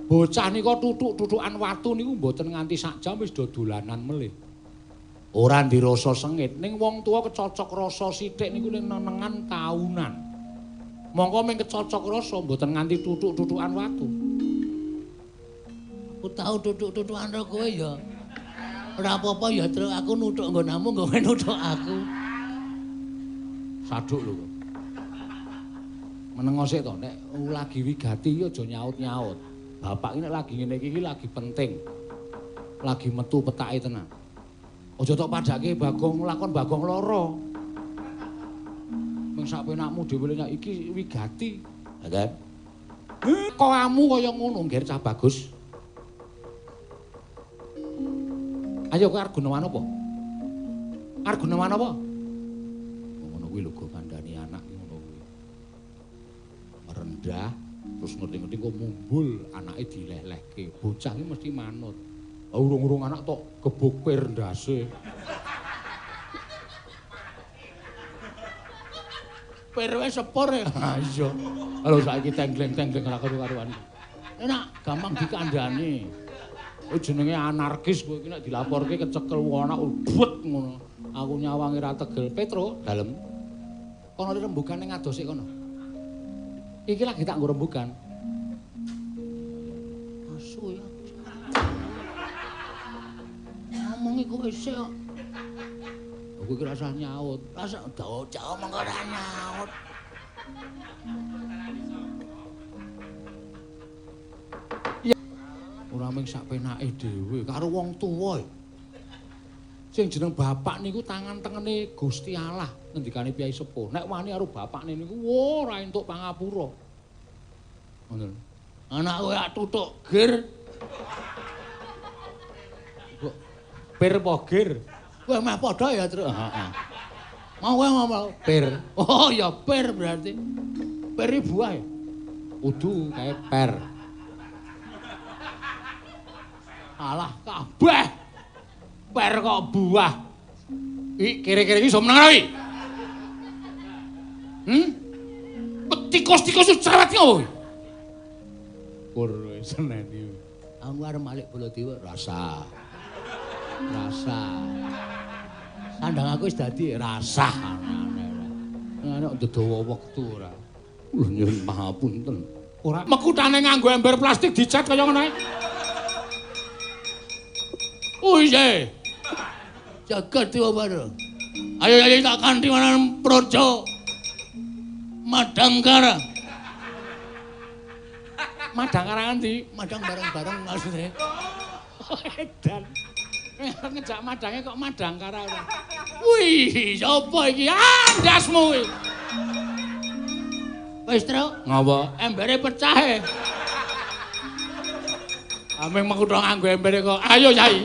Bocah nika tutuk-tutukan watu niku mboten nganti sak jam wis do dolanan melih. Ora ndirasa sengit, ning wong tuwa kecocok rasa sithik niku ning nenengan taunan. Mongko ming kecocok rasa mboten nganti tutuk-tutukan watu. Aku tau tutuk-tutukan karo kowe ya. Ora apa-apa ya, Truk, aku nuthuk nggonamu, kowe nuthuk aku. Saduk lho. Menengo sik to, nek lagi wigati iki aja nyaut-nyaut. Bapak iki nek lagi ngene iki lagi penting. Lagi metu petake tenan. Aja tok padhake Bagong lakon Bagong loro. Ming sak penakmu dhewe nek iki wigati. Ha kan? Koamu kaya ngono, Ngger cah bagus. Ayo kowe arep gunawan apa? Arep gunawan apa? Ngono kuwi lho go kandhani anak ngono kuwi. Merendah terus ngerti-ngerti kok mumbul anake dileh-lehke. Bocah iki mesti manut. Urung-urung anak tok gebuk pir ndase. Pir wis sepur ya. Ha iya. Lho saiki tenggleng-tenggleng ora karu-karuan. Enak, gampang dikandhani. Oh jenenge anarkis kowe iki nek dilaporke kecekel wong anak ubet ngono. Aku nyawangi ra tegel. Petro, dalem. Kono rembugan ning adoh sik kono. Iki lagi tak nggo rembugan. Asu ya. Ngomongi kowe sik kok. Aku iki rasah nyaut. Rasah docok omong ora nyaut. Ora mung sak penake dhewe karo wong tuwa. Sing jeneng bapak niku tangan tengene Gusti Allah, ngendikane Kyai Sepuh. Nek wani karo bapakne niku ora entuk pangapura. Ngoten. Anak kowe ak tutuk gir. Kok pir apa gir? Kowe meh padha ya, Truk. Heeh. Mau kowe ngomong pir. Oh ya pir berarti. Pir iki buah ya? Kudu kae per. Alah kabeh. Per kok buah. Iki kere-kere iki iso meneng ora iki? Tikus-tikus cerewet ki opo? Kur seneni. Aku arep malik Baladewa. Rasa. Rasa. Sandang aku wis dadi rasah aneh-aneh. Nek ndedawa wektu ora. Lho nyuwun pangapunten. Ora mekutane nganggo ember plastik dicat kaya ngono ae. Oh iya. Jagat dewa bara. Ayo ayo tak kanthi marang Praja Madangkara. Madangkara ngendi? Madang bareng-bareng maksudnya. Edan. Ngejak madange kok Madangkara ora. Wih, sapa iki? Ah, ndasmu kuwi. Wis, Truk. Ngapa? Embere pecah e. Ameng mekutha nganggo embere kok. Ayo, Yai.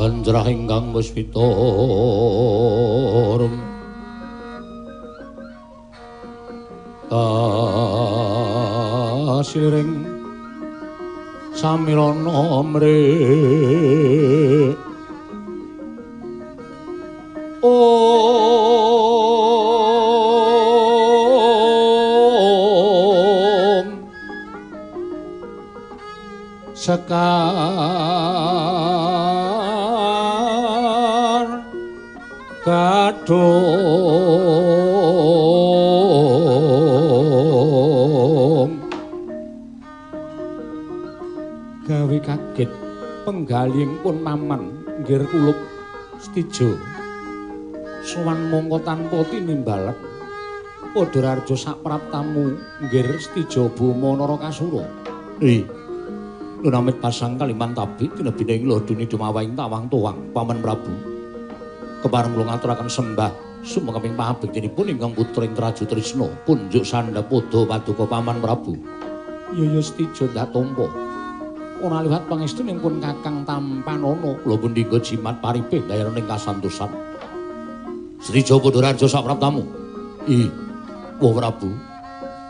Ganjrah ingkang puspita rum kasiring samirana mrih Sekar Gadhung gawe kaget penggalih pun paman nggir kulup Setija sowan mongko tanpa tinimbalan Padha Raja sapraptamu nggir Setija Boma Narakasura. Lunamit pasang kaliman tabi tinebine ing lodune dumawaing tawang tuwang Paman Prabu. Kepareng kula ngaturaken sembah sumangga pangabektinipun ingkang putra ing Traju Trisna kunjuk sandhapada paduka Paman Prabu. Ya Setija ndak tampa. Ora liwat pangestunipun Kakang Tampanana kula pundhika jimat paripih dayaning kasantosan. Setija Padha Raja sapraptamu. Wah Prabu,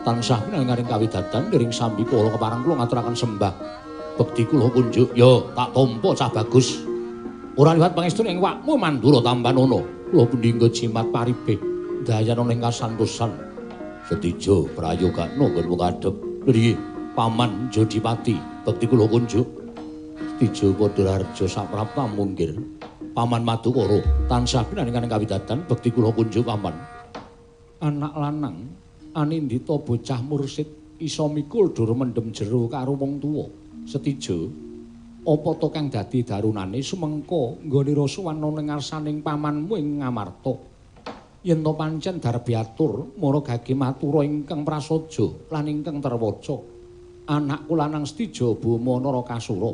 tansah pinangaring kawidadan niring sambi kula kepareng kula ngaturaken sembah bekti kula kunjuk. Ya tak tampa cah bagus. Ora liwat pangestune ing wakmu Mandura Tampanana kula pundhika jimat paripih dayana ing kasantosan. Setija prayogakna nggonmu kadhep. Nggih Paman Jodipati bekti kula kunjuk. Setija Padha Raja sapraptamu nggir Paman Madukara tansah pinangaring kawidadan bekti kula kunjuk Paman. Anak lanang anindita bocah mursid iso mikul dur mendem jero karo wong tuwa. Setija, apa to kang dadi darunane sumengko nggone rasa ana ning ngarsaning pamanmu ing Ngamarta. Yen to pancen darbiatur mara gage matura ingkang prasaja lan ingkang terwaca. Anakku lanang Setija Boma Narakasura.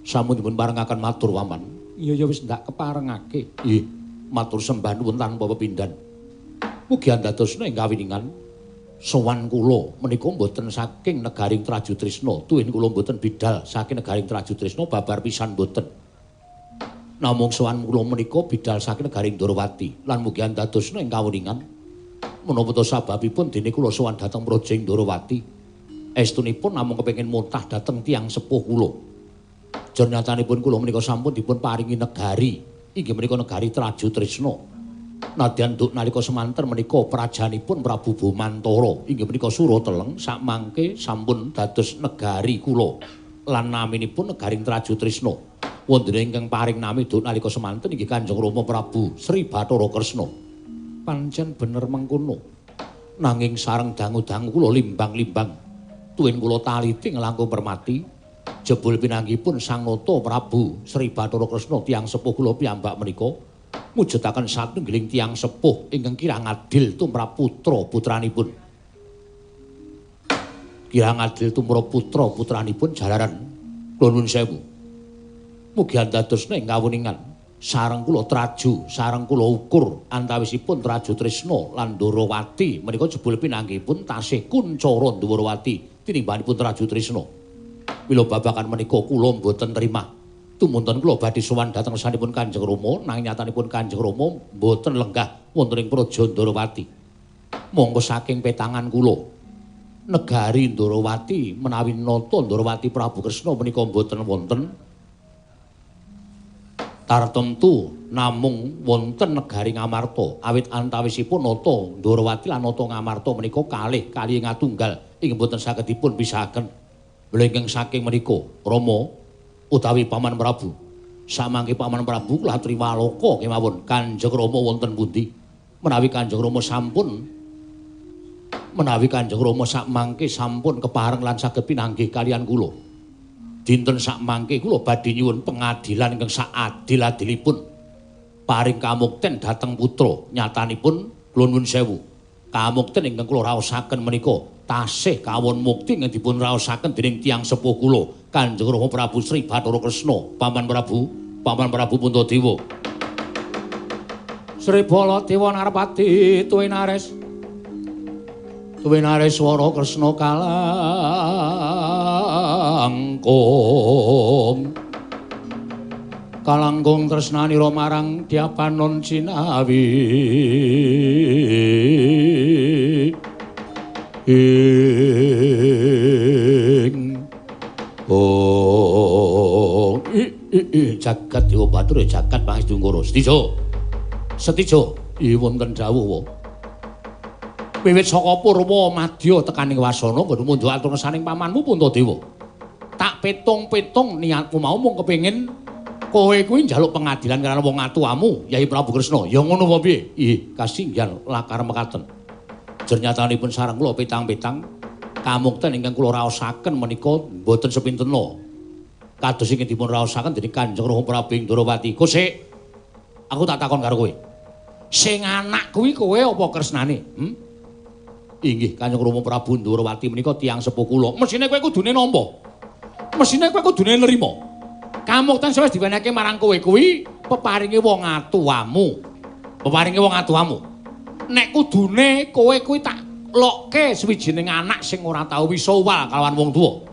Sampun dipun parengaken matur paman. Iya ya wis ndak keparengake. Nggih, matur sembah nuwun tanpa pepindhan. Mugi andadosna ing kawiningan sowan kula menika mboten saking negaring Traju Trisna, tuwin kula mboten bidal saking negaring Traju Trisna babar pisan mboten. Namung sowan kula menika bidal saking negaring Ndorowati lan mugi andadosna ing kawiningan menapa to sababipun dene kula sowan dhateng Praja Ndorowati. Estunipun namung kepengin mutah dhateng tiyang sepuh kula. Jar nyatanipun kula menika sampun dipun paringi negari, inggih menika negari Traju Trisna. Nadyan nduk nalika semanten menika prajanipun Prabu Bomantara inggih menika Surateleng sakmangke sampun dados negari kula lan naminipun negaring Traju Trisna. Wonten ingkang paring nami nduk nalika semanten inggih Kanjeng Rama Prabu Sri Bathara Kresna. Pancen bener mengkono. Nanging sareng dangu-dangu kula limbang-limbang tuwin kula taliti nglangkung permati jebul pinanggipun Sang Nata Prabu Sri Bathara Kresna tiyang sepuh kula piyambak menika mujudaken satunggiling tiyang sepuh ingkang kirang adil tumrap putra-putranipun. Kirang adil tumrap putra-putranipun jalaran kula nuwun sewu. Mugi andadosna ing kawuningan sareng kula traju, sareng kula ukur antawisipun Traju Trisna lan Ndorowati menika jebul pinanggihipun tasih kuncara Ndorowati tinimbanipun Traju Trisna. Mila babagan menika kula mboten terima. Tumunten kula badhe sowan dhateng sanipun Kanjeng Rama, nanging nyatanipun Kanjeng Rama mboten lenggah wonten ing Praja Ndorowati. Monggo saking petangan kula, negari Ndorowati menawi nata Ndorowati Prabu Kresna menika mboten wonten tartemtu namung wonten negari Ngamarta. Awit antawisipun nata Ndorowati lan nata Ngamarta menika kalih kaliyan ngatunggal ing mboten saged dipun pisahaken. Mila ingkang saking menika Rama utawi Paman Prabu, samangke Paman Prabu kula triwaloka kemawon Kanjeng Rama wonten pundi? Menawi Kanjeng Rama sampun, menawi Kanjeng Rama sakmangke sampun kepareng lan saged pinanggih kaliyan kula. Dinten sakmangke kula badhe nyuwun pengadilan ingkang saadil-adilipun paring kamukten dhateng putra. Nyatanipun kula nuwun sewu, kamukten ingkang kula raosaken menika tasih kawon mukti ingkang dipun raosaken dening tiyang sepuh kula Kanjeng Rama Prabu Sri Bathara Kresna. Paman Prabu, Paman Prabu Puntadewa. Sri Baladewa Narpati tuwinares. Tuwinares swara Kresna kalangkung. Kalangkung tresnanira marang Dyapanon Cinawi. Ing oh jagat Dewa Bathara jagat Pangestungkara. Setija. Setija, wonten dawuh wa. Wiwit saka Purwa Madya tekaning wasana nggon mundhuk atur ngesaning pamanmu Puntadewa. Tak Petung-petung niatmu mau mung kepengin kowe kuwi njaluk pengadilan karo wong atuamu, Yai Prabu Kresna. Ya ngono apa piye? Ih, kasinggihan lakar mekaten. Jernyatanipun sareng kula petang-petang kamukten ingkang kula raosaken menika mboten sepintena. Kados ingkang dipun raosaken dening Kanjeng Rama Prabu Ndorowati. Kosik, aku tak takon karo kowe. Sing anak kuwi kowe apa Kresnane? Hmm? Inggih, Kanjeng Rama Prabu Ndorowati menika tiyang sepuh kula. Mesine kowe kudune nampa. Mesine kowe kudune nrima. Kamukten sing wis diwenehke marang kowe kuwi peparinge wong atuamu. Peparinge wong atuamu. Nek kudune kowe kuwi tak lokke suwijining anak sing ora tau wisuwal kalawan wong tuwa.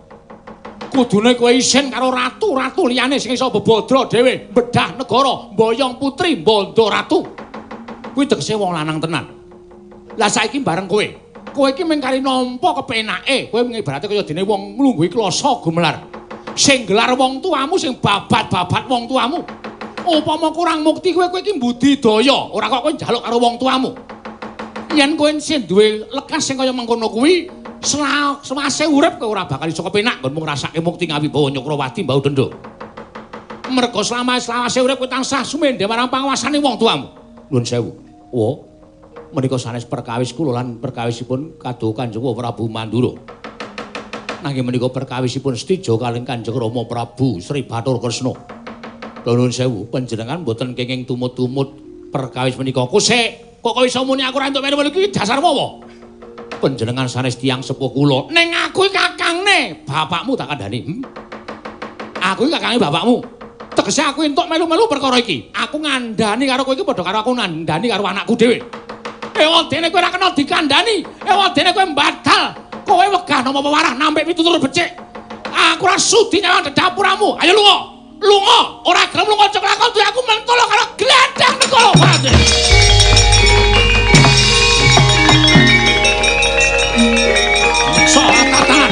Kudune kowe isin karo ratu-ratu liyane sing iso bebodro dhewe, bedah negara, mboyong putri, mbondo ratu. Kuwi tegese wong lanang tenan. Lah saiki bareng kowe. Kowe iki mung kari nampa kepenake, kowe ibarate kaya dene wong nglungguhi klasa gumelar. Sing gelar wong tuamu, sing babat-babat wong tuamu. Upama kurang mukti kowe, kowe iki mbudidaya, ora kok kowe njaluk karo wong tuamu. Yen kowe sing duwe lekas sing kaya mengkono kuwi, selawase urip kowe ora bakal iso kepenak nggonmu ngrasake mukti ngawibawa Nyakrawati mbau denda. Merga selawase urip kowe tansah sumendhe marang panguwasane wong tuamu. Nuwun sewu. Wa, menika sanes perkawis kula lan perkawisipun kaduh Kanjeng Prabu Mandura. Nanging menika perkawisipun Setija kalih Kanjeng Rama Prabu Sri Bathara Kresna. Nuwun sewu, panjenengan mboten kenging tumut-tumut perkawis menika. Kusik, kok kowe iso muni aku ora entuk melu-melu iki dasarmu apa? Panjenengan sanes tiyang sepuh kula. Ning aku iki kakangne bapakmu tak kandhani. Aku iki kakange bapakmu. Tegese aku entuk melu-melu perkara iki. Aku ngandhani karo kowe iki padha karo aku ngandhani karo anakku dhewe. Ewadene kowe ora kena dikandhani, ewadene kowe mbadal. Kowe wegah nampa pewarah nampik pitutur becik. Aku ora sudi nyawang dedapuramu. Ayo lunga. Lunga, ora gelem lunga aja kelakon duwe aku mentolo karo gledhang negara. Sok angkat tangan.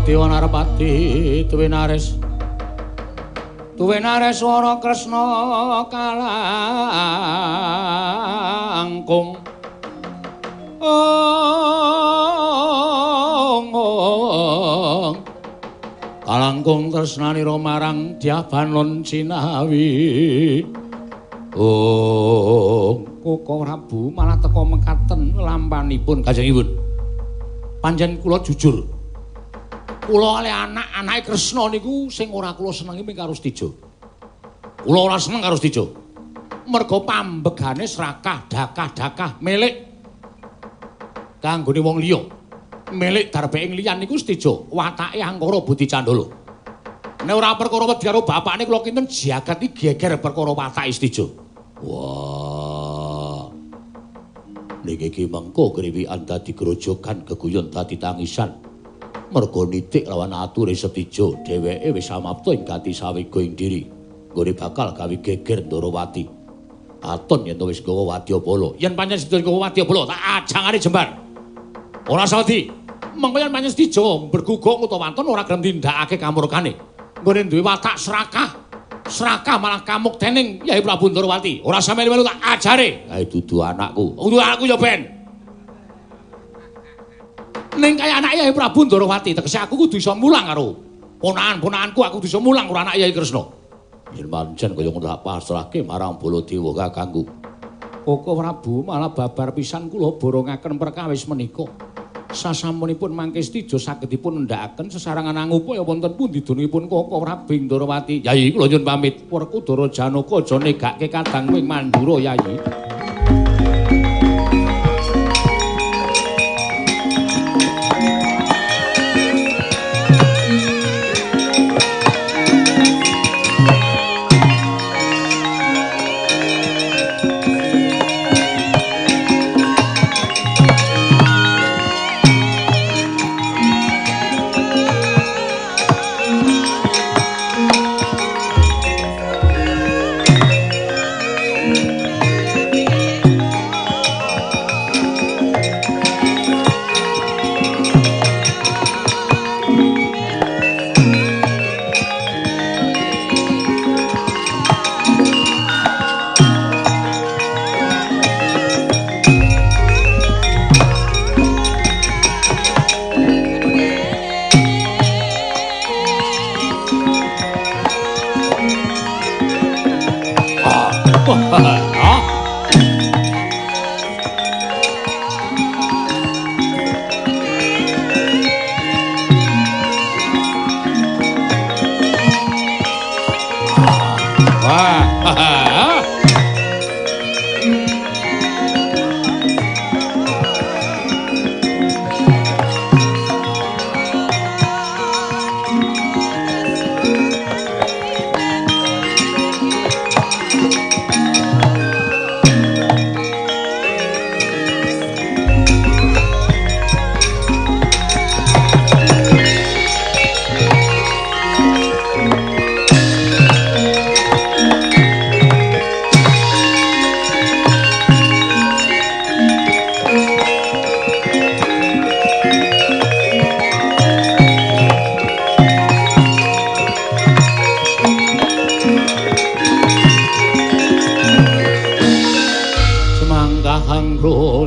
Dewa Narpati Tuwinares Tuwinares swara Kresna kalangkung ong kalangkung tresnanira marang Dyah Banon Cinawi. Oh, Koko Prabu malah teka mekaten lampanipun Kanjengipun. Pancen kula jujur. Kula kalih anak-anake Kresna niku sing ora kula senengi mung karo Setija. Kula ora seneng karo Setija. Merga pambegane srakah dakah-dakah milik kanggone wong liya. Milik darbeking liyan niku Setija, watake angkara budi candala. Nek ora perkara wedi karo bapakne kula kinten jagat iki geger perkara watake Setija. Wah. Niki iki mengko kriwikan dadi grojogan geguyon dadi tangisan. Merga nitik lawan ature Setija, dheweke wis samapta ing gati sawega ing diri. Nggone bakal gawe geger Ndorowati. Katon yen to wis nggawa wadyabala. Yen pancen Setija nggawa wadyabala, tak ajangane jembar. Ora sawedi. Mengko yen pancen Setija berguguk utawa wanton ora gelem nindakake kamurkane. Nggone duwe watak srakah. Srakah malah kamuktening Yai Prabu Ndorowati. Ora sampe melu tak ajare. Kae dudu anakku. Dudu anakku ya ben. Ning kaya anake Yai Prabu Ndorowati, tegese aku kudu iso mulang karo ponakan-ponakanku, aku kudu iso mulang karo anak Yai Kresna. Yen pancen kaya ngono tak pasrahke marang Baladewa kakangku. Koko Prabu malah babar pisan kula borongaken perkawis menika. Sasampunipun mangke Setija saged dipun nendhakaken sesarengan angupaya wonten pundi dunungipun Koko Prabu Ndorowati. Yai kula nyuwun pamit. Werkudara Janaka aja negake kadang ing Mandura Yai.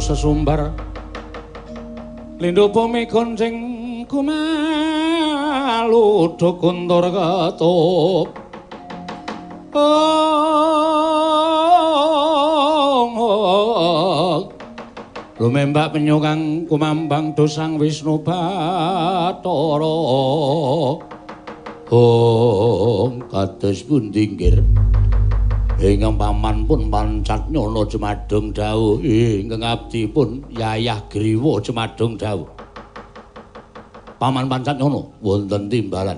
Sesumbar lindhu bumi gonceng kumalu guntur ketup lumembak penyu kang kumambang dosang Wisnu Bathara. Om kados pundi nggir ingkang paman pun pancat nyono jemadung dawuh, ingkang abdi pun yayah griwa jemadung dawuh. Paman pancat nyono wonten timbalan.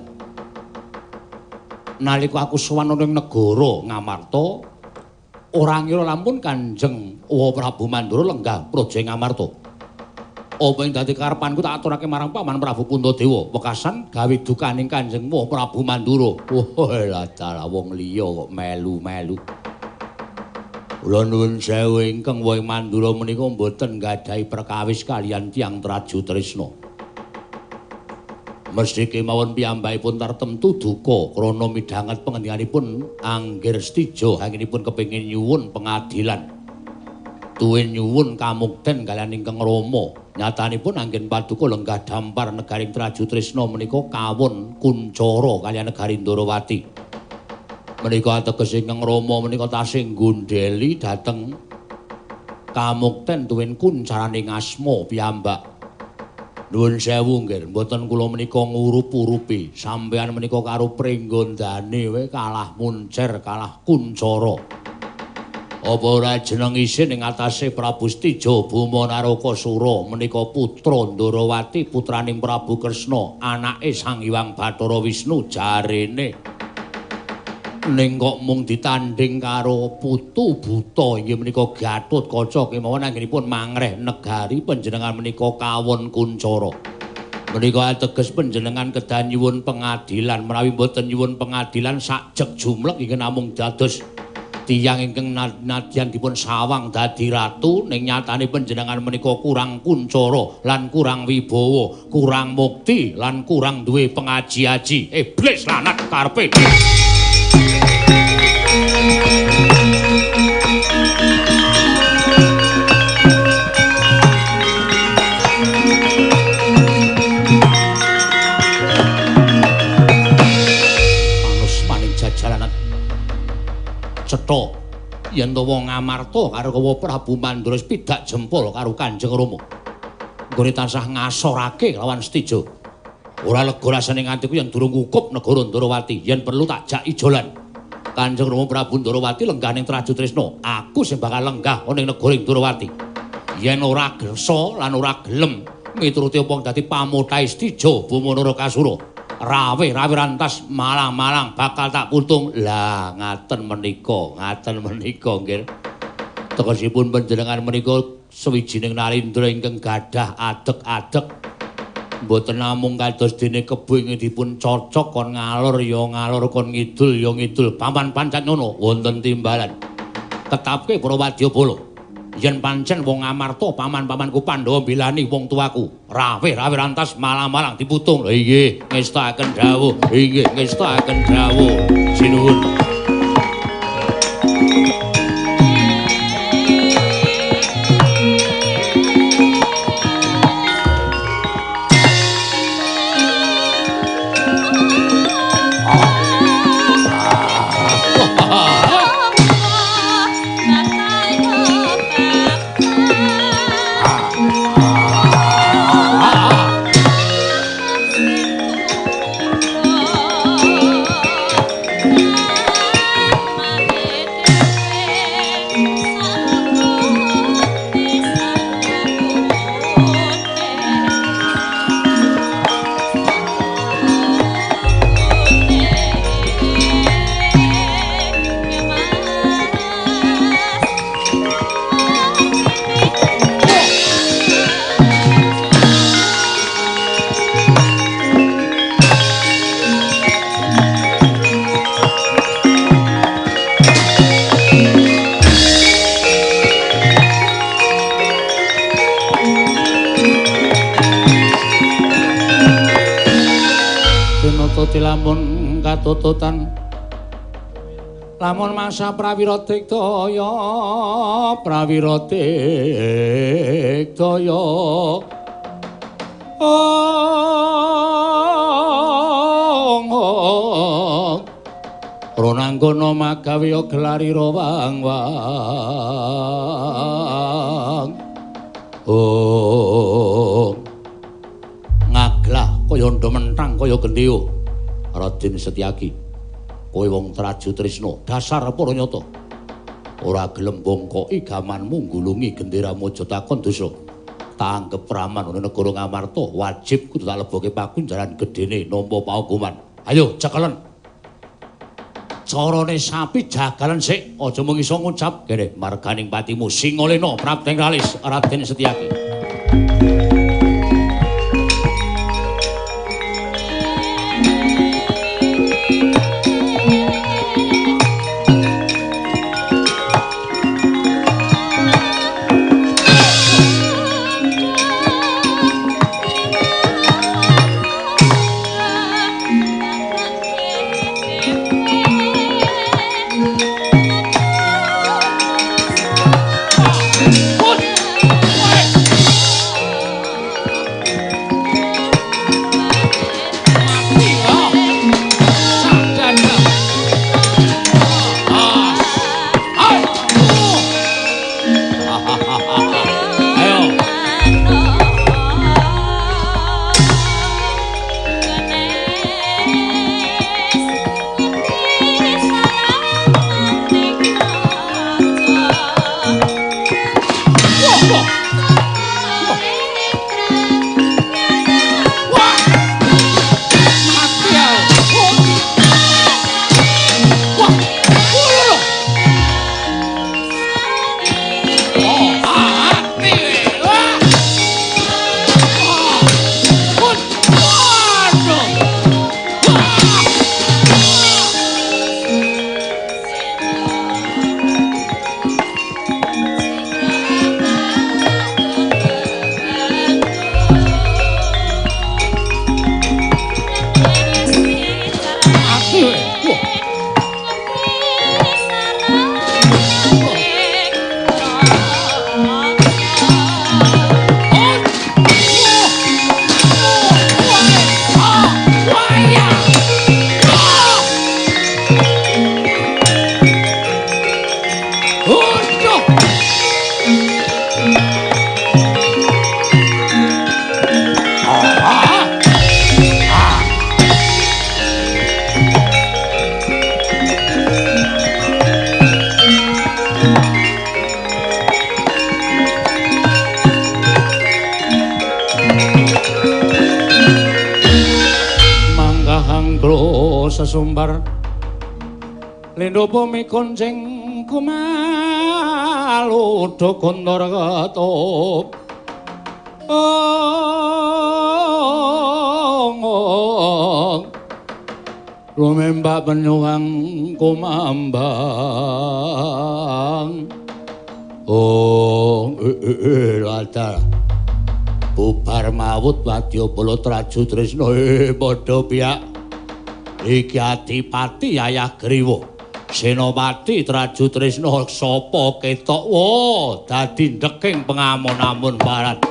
Nalika aku sowan ing negara Ngamarta, ora ngira lampun Kanjeng Wa Prabu Mandura lenggah praja Ngamarta. Apa ing dadi karepanku tak aturake marang Paman Prabu Puntadewa, wekasan gawe dukaning Kanjeng Wa Prabu Mandura. Wah, lah wong liya kok melu-melu. Kula nuwun sewu ingkang Wa Mandura menika mboten nggadahi perkawis kaliyan tiyang Traju Tresna. Mesthi kemawon piyambakipun tartemtu duka krana midhanget pangendikaipun Anggir Stija anggenipun kepengin nyuwun pengadilan. Tuwin nyuwun kamukten kaliyan ingkang Rama. Nyatanipun anggen paduka lenggah dampar negaring Traju Tresna menika kawon kuncara kaliyan negari Ndorowati. Menika ateges ingkang Rama menika tasih nggondheli dhateng kamukten tuwin kuncaraning asma piyambak. Nuwun sewu nggih, mboten kula menika ngurup-urupi. Sampeyan menika karo pringgondane wae kalah muncer, kalah kuncara. Apa ora jeneng isin ing atase Prabu Stija Bhuma Narakasura menika putra Ndorowati putraning Prabu Kresna anake Sang Hyang Bathara Wisnu jarene. Ning kok mung ditanding karo putu buta inggih menika Gatotkaca kemawon anggenipun mangreh negari panjenengan menika kawon kuncara. Menika ateges panjenengan kedah nyuwun pengadilan, menawi mboten nyuwun pengadilan sakjeg jumlek inggih namung dados tiyang ingkang nadyan dipun sawang dadi ratu, ning nyatane panjenengan menika kurang kuncara lan kurang wibawa, kurang mukti lan kurang duwe pengaji-aji. Iblis lanat karepe. Manus maning jajalanan cetha yen to wong Ngamarta karo Kawa Prabu Mandura pidak jempol karo Kanjeng Rama. Nggone tansah ngasorake lawan Stija. Ora lega rasane atiku yen durung kukup negara Ndorowati, yen perlu tak jak ijolan. Kanjeng Rama Prabu Ndorowati lenggah ning Traju Tresna, aku sing bakal lenggah ana ing negara Ndorowati. Yen ora gersa lan ora gelem mituruti apa dadi pamothahe Stija Bhuma Narakasura. Rawe-rawe rantas malang-malang bakal tak putung. Lah ngaten menika, ngaten menika nggih. Tegesipun panjenengan menika sawijining narendra ingkang gadah adeg-adeg. Mboten namung kados dene kebo ingkang dipun cocok kon ngalor ya ngalor, kon ngidul ya ngidul. Paman pancen ngono wonten timbalan. Ketapke para wadyabala. Yen pancen wong Ngamarta paman-pamanku Pandhawa mbelani wong tuaku. Rawe-rawe rantas malang-malang diputung. Lha inggih ngestakaken dawuh, inggih ngestakaken dawuh. Sinuwun. lamun katututan lamun masa prawira diktaya prawira diktaya ong ronanggana magawe gelarira wang wang ong ngaglah kaya ndha mentang kaya gendhewa. Raden Setyaki, kowe wong Traju Trisna dasar para nyata ora gelem bongkoki gamanmu nggulungi gendera Mojo takon dosa. Tanggep praman ana negara Ngamarta wajib kudu tak leboke pakunjaran gedene nampa paukuman. Ayo cekelen. Carane sapi jagalan sik, aja mung iso ngucap kene marganing patimu Singolena prapteng ralis Raden Setyaki. Sesumbar lindho bumi konceng kumaludo kontor ketup ong lumembak penyuwang kumambang ong ladar bubar mawut wadya bala Traju Trisna padha piyak. Iki adipati Yayah Griwa Senopati Traju Trisna sapa ketok wa dadi ndeking pengamon-amon barat.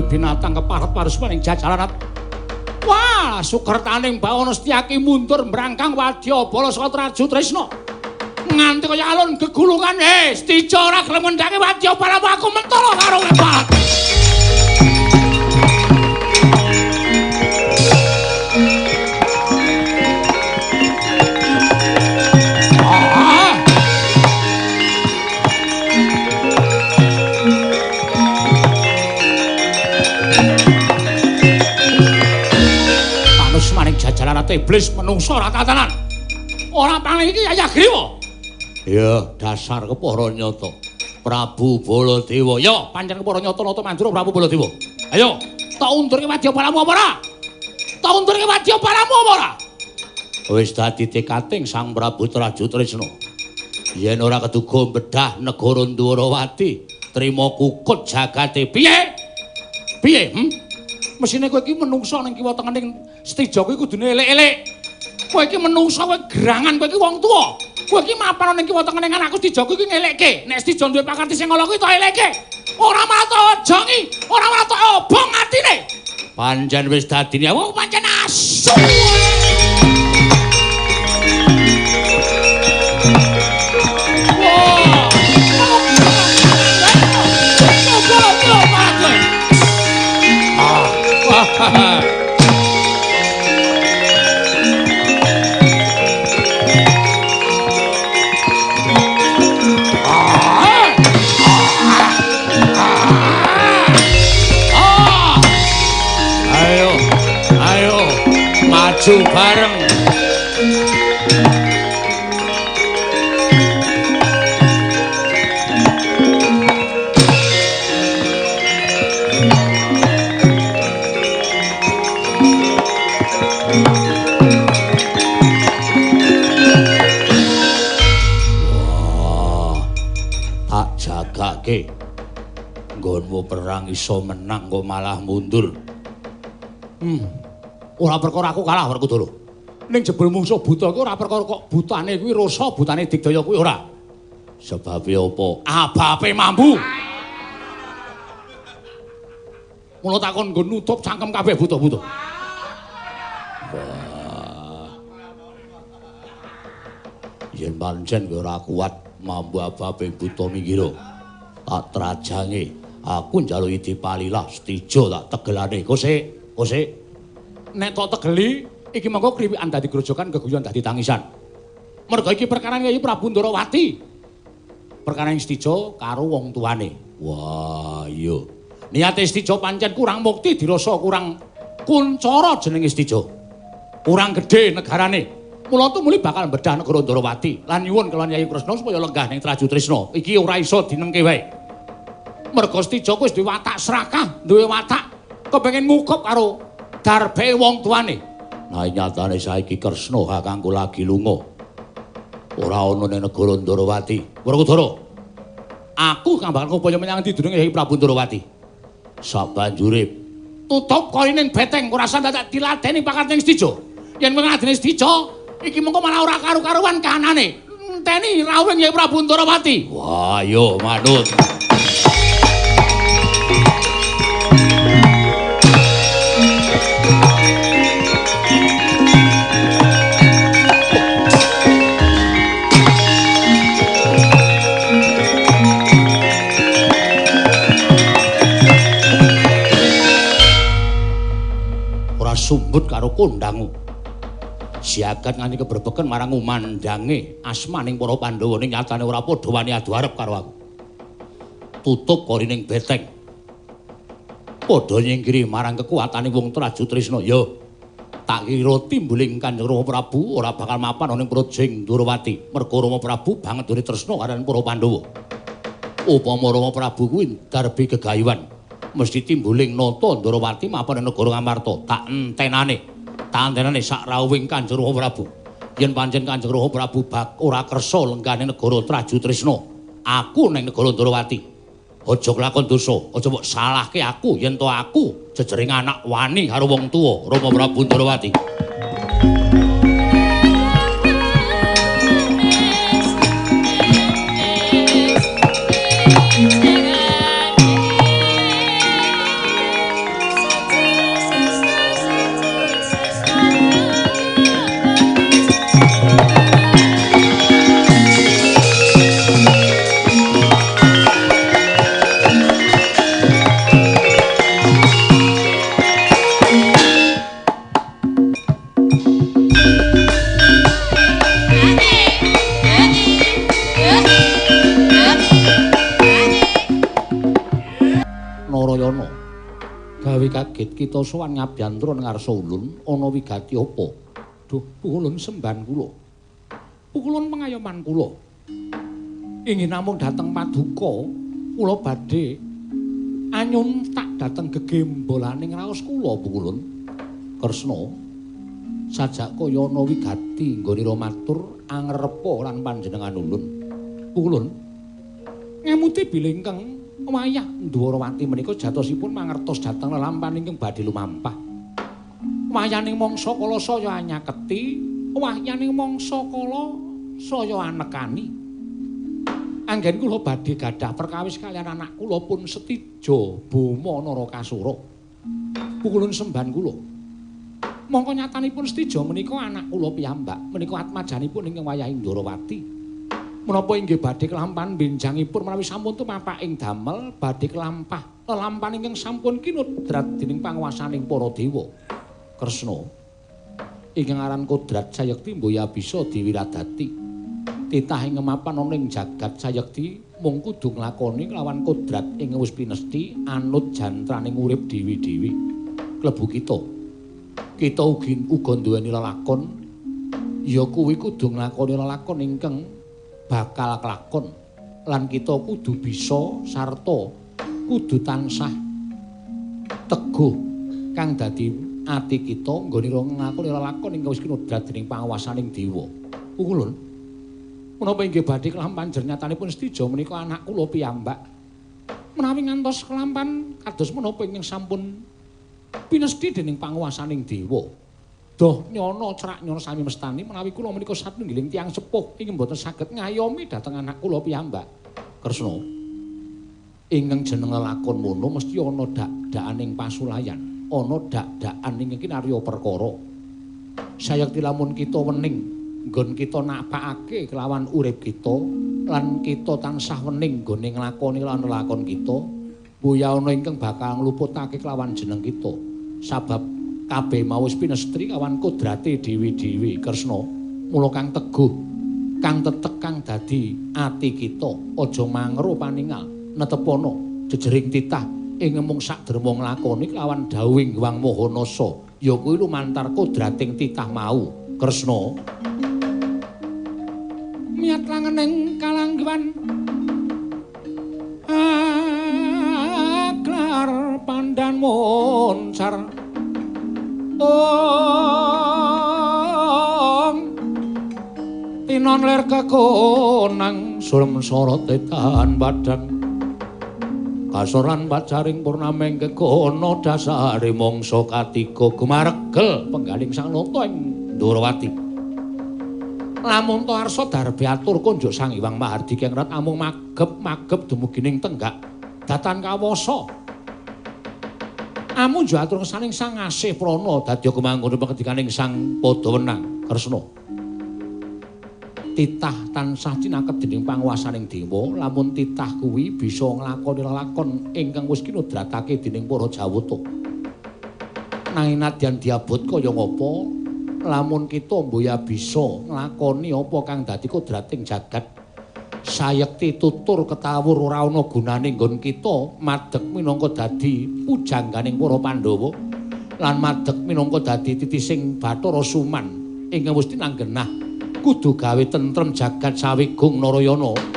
Binatang keparet parus maning jajaran Wah, sukertaning bawana Setyaki mundur mbrangkang wadyabala saka Traju Tresna. Nganti kaya alun gegulungan, Setija ora gelem ngendhake wadyabalamu aku mentolo karo kowe. Jajaran iblis menungso ora tatanan. Ora paling iki Yaya Griwa. Ya, dasar kepara nyata. Prabu Baladewa. Ya, pancen kepara nyata nata manjura Prabu Baladewa. Ayo, tak undurke wadyabalamu apa ora? Tak undurke wadyabalamu apa ora? Wis dadi tekating Sang Prabu Traju Tresna. Yen ora keduga bedah negara Ndwarawati, trima kukut jagate. Piye? Piye? Mesine kowe iki menungso ning kiwa tengening Setija kuwi kudune elek-elek. Kowe iki menungso, kowe gerangan, kowe iki wong tuwa. Kowe iki mapan ning kiwa tengening anakku Setija kuwi ngelekke. Nek Setija duwe pakarti sing ala kuwi tok elekke. Ora malah tok ojongi, ora malah tok obong atine. Pancen wis dadine wong pancen asu. Ayo, ayo, maju bareng. Jagake nggonmu perang iso menang kok malah mundur. Ora perkara aku kalah Werkudara. Ning jebul mungsuh buta kuwi ora perkara kok butane kuwi rasa, butane digdaya kuwi ora. Sebabe apa? Abape mambu. Mula takon nggon nutup cangkem kabeh buta-buta. Wah. Yen pancen kowe ora kuat mambu abape buta minggiro. Tak trajange aku njaluki dipalilah Setija tak tegelane. Kosek, kosek. Nek tok tegeli iki mengko kriwikan dadi grojokan geguyon dadi tangisan. Mergo iki perkara Kyai Prabu Ndorowati. Perkara Setija karo wong tuane. Wah, iya. Niate Setija pancen kurang mukti dirasa kurang kuncara jenenge Setija. Kurang gedhe negarane. Mula tumuli bakal bedah negara Ndorowati lan nyuwun kelawan Yayi Kresna supaya lenggah ning Traju Tresna. Iki ora iso dinengke wae. Mergo Setija kuwi wis duwe watak srakah, duwe watak kepengin ngukup karo darbe wong tuane. Nah nyatane saiki Kresna kakangku lagi lunga. Ora ana ning negara Ndorowati. Werkudara, aku kang bakal upaya menyang ndi dununge Yayi Prabu Ndorowati. Sabanjure tutup korining beteng ora usah dadak diladeni pakarting Setija. Yen kowe ngladeni Setija iki mengko malah ora karu-karuan kahanane. Enteni rawuh Kyai Prabu Ndorowati. Wah, yo manut. Ora sumbut karo kondangmu. Siagat nganti kebrebeken marang umandange asmaning para Pandhawa ning nyatane ora padha wani adu arep karo aku. Tutup korining beteng. Padha nyingkiri marang kekuatane wong Traju Tresna. Ya, tak kira timbuling Kanjeng Rama Prabu ora bakal mapan ana ing Projeng Ndorowati. Mergo Rama Prabu banget duwe tresna karo para Pandhawa. Upama Rama Prabu kuwi darbi gegayuhan, mesti timbuling nata Ndorowati mapan ing negara Ngamarta. Tak entenane. Tantenane sak rawuhing Kanjeng Rama Prabu. Yen pancen Kanjeng Rama Prabu bak ora kersa lenggane negara Traju Tresna, aku ning negara Ndorowati. Aja kelakon dosa, aja mbok salahke aku yen to aku jejering anak wani karo wong tuwa Rama Prabu Ndorowati. Bragit kita sowan ngabyantra ngarsa ulun ana wigati apa? Duh, pukulun semban kula. Pukulun pengayoman kula. Inggih namung dhateng paduka kula badhe anyuntak dhateng gegembolaning raos kula pukulun. Kresna sajak kaya ana wigati nggonira matur angrepa lan panjenengan ulun. Pukulun ngemuti bilih ingkang wayah Ndwarawati menika jatosipun mangertos dhateng lelampahan ingkang badhe lumampah. Wayaning mangsa kala saya anyaketi, wayaning mangsa kala saya anekani. Anggen kula badhe gadah perkawis kaliyan anak kula pun Setija Boma Narakasura. Pukulun semban kula. Mongko nyatanipun Setija menika anak kula piyambak, menika atmajanipun ingkang wayah Ndwarawati. Menapa inggih badhe kelampahan benjangipun menawi sampun tumapak ing damel badhe kelampah lelampahan ingkang sampun kinodrat dening panguwasaning para dewa. Kresna ingkang aran kodrat sayekti mboya bisa diwiradati. Titah ing mapan ana ing jagat sayekti mung kudu nglakoni kelawan kodrat ing wis pinesti anut jantraning urip dewi-dewi. Klebu kita. Kita ugi uga duweni lelakon ya kuwi kudu nglakoni lelakon ingkang bakal kelakon lan kita kudu bisa sarta kudu tansah teguh kang dadi ati kita nggonira nglakoni lelakon ingkang wis kinodrat dening panguwasaning dewa. Pukulun menapa inggih badhe kelampahan jernyatanipun Setija menika anak kula piyambak. Menawi ngantos kelampahan kados menapa ingkang sampun pinesti dening panguwasaning dewa. Doh nyono cerak nyono sami mestani menawi kula menika satunggiling tiyang sepuh ingkang boten saged ngayomi dhateng anak kula piyambak. Kresna ingkang jeneng lelakon mono mesti ana dak-dakaning pasulayan, ana dak-dakan ingkang kinarya perkara. Sayekti lamun kita wening nggon kita napakake kelawan urip kita lan kita tansah wening nggone nglakoni lan lelakon kita, mboya ana ingkang bakal ngluputake kelawan jeneng kita. Sabab kabeh mau wis pinestri kawan kodrate dewi-dewi. Kresna mula kang teguh kang tetek kang dadi ati kita aja mangro paningal netepana jejering titah ing mung sakderma nglakoni kelawan dawuhing Hyang Maha Nasa ya kuwi lumantar kodrating titah mau. Kresna miyat langening kalanggiwan aklar pandan moncar ong tinon lir kekonang surem sorote tahan padang kasoran pacaring purnameng kekono dasare mangsa katiga gumaregel penggaling sang nata ing Ndwarawati. Lamun ta arsa darbe atur konjuk Sang Hyang Mahardika ngrat amung magep-magep dumugi ning tenggak datan kawasa. Amun njo atur saning Sang Asih Prana dadi kemanggon pangandikaning Sang Padawenang. Kresna titah tansah cinaket dening panguwasaning dewa lamun titah kuwi bisa nglakoni lelakon ingkang wis kinodratake dening para jawata. Nanging nadyan diabot kaya ngapa lamun kita mboya bisa nglakoni apa kang dadi kodrating jagat sayekti tutur ketawur ora ana gunane nggon kita madeg minangka dadi pujangganing para Pandhawa lan madeg minangka dadi titising Bathara Suman ingkang wis tinanggenah kudu gawe tentrem jagat sawigung Narayana.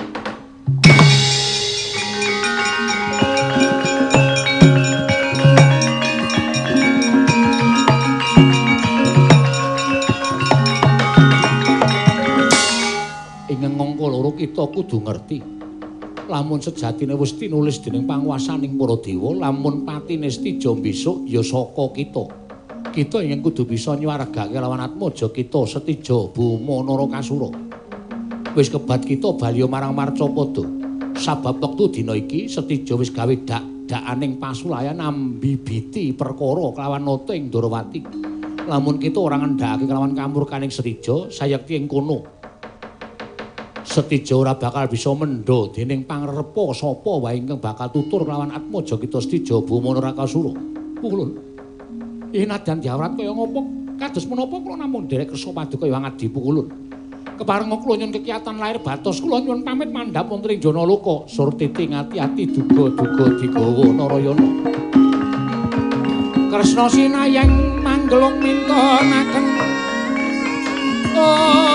Kita kudu ngerti lamun sejatine wis tinulis dening panguwasaning para dewa lamun patine Setija besok ya saka kita. Kita ingin kudu bisa nyuwargake lawan atmaja kita Setija Boma Narakasura. Wis kebat kita bali marang Marcapada. Sabab wektu dina iki Setija wis gawe dak-dakaning pasulayan ambibiti perkara kelawan nata ing Ndwarawati. Lamun kita ora ngendhakake kelawan kamurkaning Setija sayekti ing kono Setija ora bakal bisa mendha dening pangrepa sapa wae ingkang bakal tutur kelawan atmaja kita Setija Boma Narakasura. Pukulun. Nadyan diawrat kaya ngapa kados menapa kula namung nderek kersa paduka Hyang Adi Pukulun. Keparenga kula nyuwun kekiyatan lair batos kula nyuwun pamit mandhap wonten ing Janaloka. Surtiti ngati-ati duga-duga digawa Narayana. Kresna sinayang manggelung mintonaken. Om.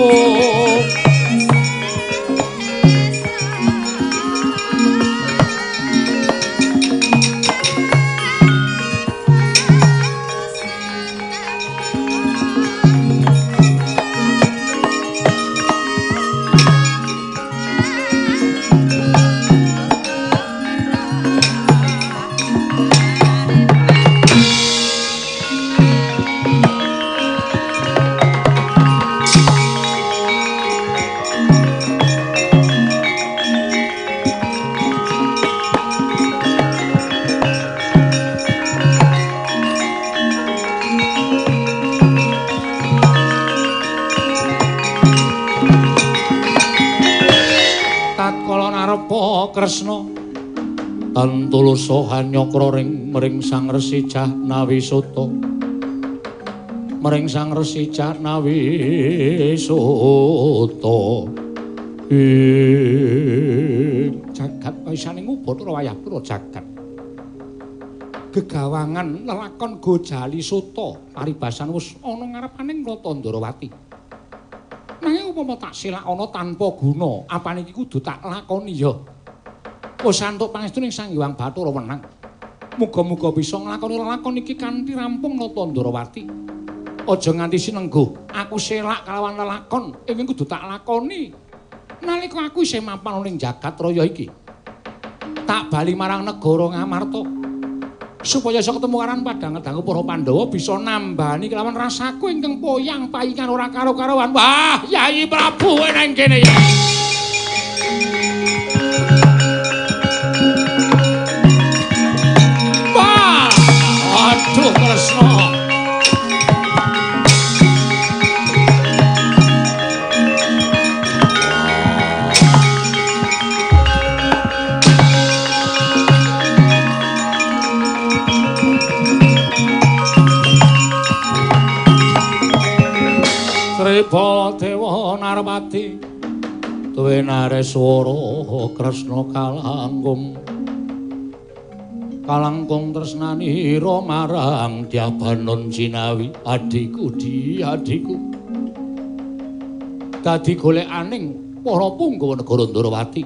Om. Kresna tan tulus hanyakra ring mring Sang Resi Jahnawi Suta, mring Sang Resi Jahnawi Suta. Ing jagat pisaning Ubathara wayah pura jagat gegawangan lelakon Gojali Suta paribasan wis ana ngarepaning Rata Ndorowati. Nanging upama tak selak ana tanpa guna, apane iki kudu tak lakoni ya. Wis antuk pangestu ning Sang Hyang Bathara wenang. Muga-muga bisa nglakoni lelakon iki kanthi rampung Nata Ndorowati. Aja nganti sinengguh, aku selak kalawan lelakon ingkang kudu tak lakoni nalika aku isih mapan ning jagat raya iki. Tak bali marang negara Ngamarta supaya iso ketemu karan padang dangu para Pandhawa bisa nambani kelawan rasaku ingkang poyang payingan ora karo-karowan. Wah, Yayi Prabu nang kene ya. Aduh Kresna. Sri Baladewa Narpati tuwe nareswara Kresna kalangkung. Kalangkung tresnanira marang Dyabanon Jinawi, adhiku di adhiku. Dadi golekaning para punggawa negara Ndorowati.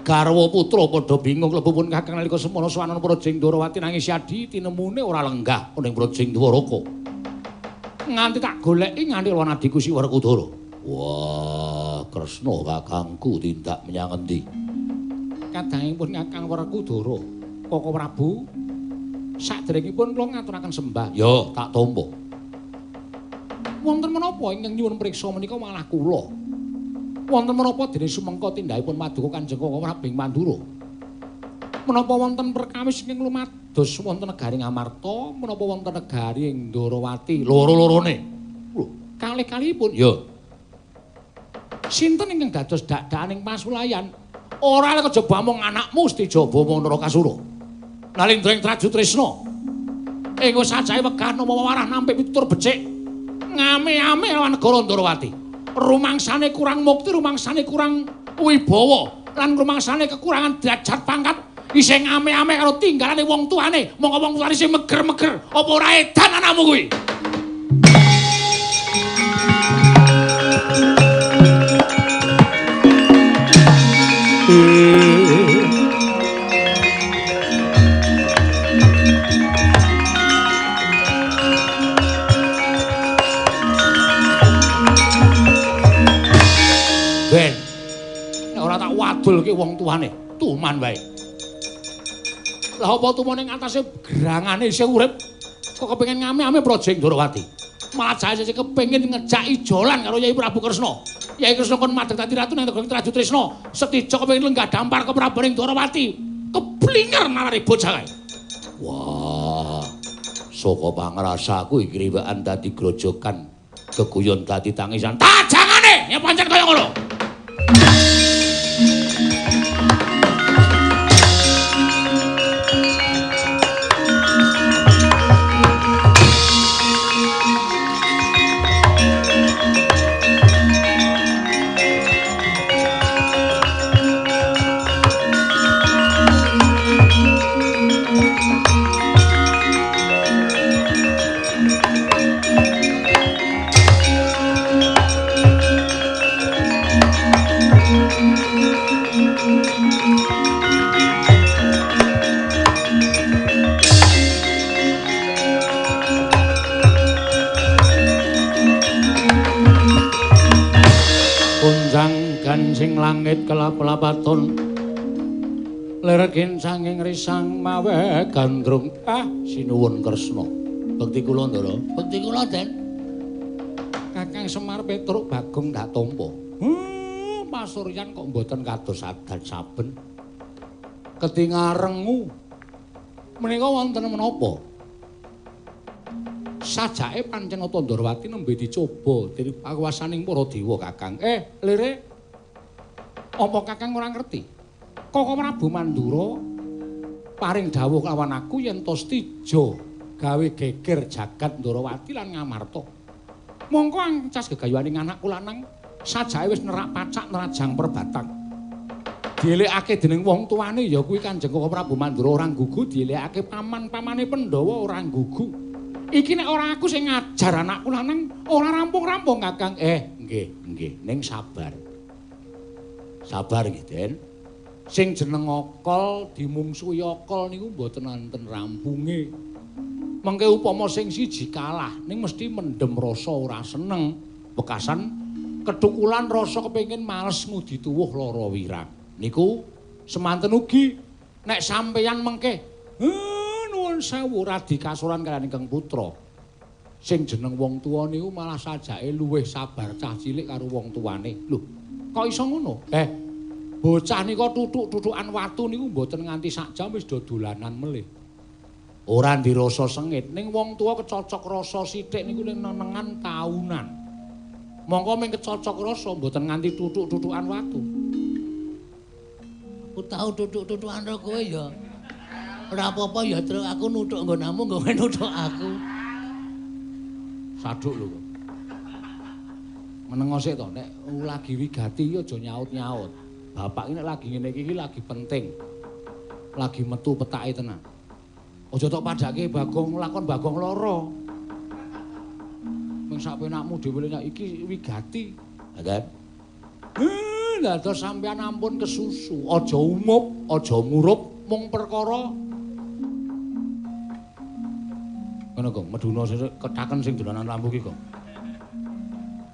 Garwa putra padha bingung klebu pun kakang nalika semana swanana Prajing Ndorowati nanging si adhi tinemune ora lenggah ning Prajing Dwaraka. Nganti tak goleki nganti lawan adhiku si Werkudara. Wah, Kresna kakangku tindak menyang endi? Kadangipun Kakang Werkudara, Koko Prabu, saderengipun kula ngaturaken sembah. Ya, tak tampa. Wonten menapa ingkang nyuwun priksa menika malah kula. Wonten menapa dene sumengka tindakipun paduka Kanjeng Koko Prabu ing Mandura? Menapa wonten perkawis ingkang lumados wonten negari Ngamarta, menapa wonten negari ing Ndorowati? Loro-lorone. Lho, kalih-kalihipun ya. Sinten ingkang dados dak-dakaning pasulayan? Ora lek kejaba mung anakmu Setijaba Narakasura. Nalindra ing Traju Tresna. Ing sajahe wegah nama warah nampik pitutur becik. Ngame-ame lawan negara Ndorowati. Rumangsane kurang mukti, rumangsane kurang wibawa, lan rumangsane kekurangan derajat pangkat. Isih ngame-ame karo tinggalane wong tuane. Mongko wong tuane sing meger-meger, apa ora edan anakmu kuwi? Ben, nek ora tak wadulke wong tuane, tuman wae. Lah apa tumone ing atase gerangane isih urip kok kepengin ngame-ame Prajing Ndorowati. Malah jae sing kepengin ngejak ijolan karo Yai Prabu Kresna. Yai Kresna kon madheg dadi ratu nang negara Traju Tresna. Setija kepengin lenggah dampar ke Prabu ing Ndorowati. Keblinger nalare bocah kae. Wah, saka pangrasaku iki riwekan dadi grojokan, geguyon dadi tangisan. Tajangane ya pancen kaya ngono. ing langit kelap-lapaton lerekin sanging risang mawe gandrung. Ah, sinuwun Kresna. Bekti kula, Ndara. Bekti kula, Den. Kakang Semar Petruk Bagong tak tampa. Pasuryan kok mboten kados adan saben. Ketingarengu menika wonten menapa? Sajake pancen Nata Ndorowati nembe dicoba dening pakuwasaning para dewa, Kakang. Lire. Apa Kakang ora ngerti? Koko Prabu Mandura paring dawuh lawan aku yen to Stija gawe geger jagat Ndorowati lan Ngamarta. Mongko ancas gegayuhaning anakku lanang sajake wis nerak pacak nerajang perbatang. Dielekake dening wong tuane ya kuwi Kanjeng Koko Prabu Mandura ora gugu, dielekake paman-pamane Pandhawa ora gugu. Iki nek ora aku sing ngajar anakku lanang ora rampung-rampung, Kakang. Nggih, nggih, ning sabar. Sabar nggih, Den. Sing jeneng akal dimungsuhi akal niku mboten wonten rampunge. Mengke upama sing siji kalah ning mesti mendem rasa ora seneng, bekasan ketukulan rasa kepengin males ngudi tuwuh lara wirang. Niku semanten ugi nek sampeyan mengke nuwun sewu radi kasuran kaliyan ingkang putra. Sing jeneng wong tuwa niku malah sajake luwih sabar cah cilik karo wong tuane. Lho, kok iso ngono? Bocah nika tutuk-tutukan watu niku mboten nganti sak jam wis do dolanan melih. Ora ndirasa sengit, ning wong tuwa kecocok rasa sithik niku ning nenengan taunan. Mongko ming kecocok rasa mboten nganti tutuk-tutukan watu. Aku tau tutuk-tutukan karo kowe ya. Ora apa-apa ya, Truk, aku nuthuk nggonamu, kowe nuthuk aku. Saduk lho kok. Menengo sik to, nek lagi wigati iki aja nyaut-nyaut. Bapak iki nek lagi ngene iki lagi penting. Lagi metu petake tenan. Aja tok padhake Bagong lakon Bagong lara. Ming sak penakmu dhewe nek iki wigati. Lha lha terus sampean ampun kesusu, aja umup, aja murup mung perkara ngono, Gong. Meduna ketaken sing dolanan lampu ki, Gong.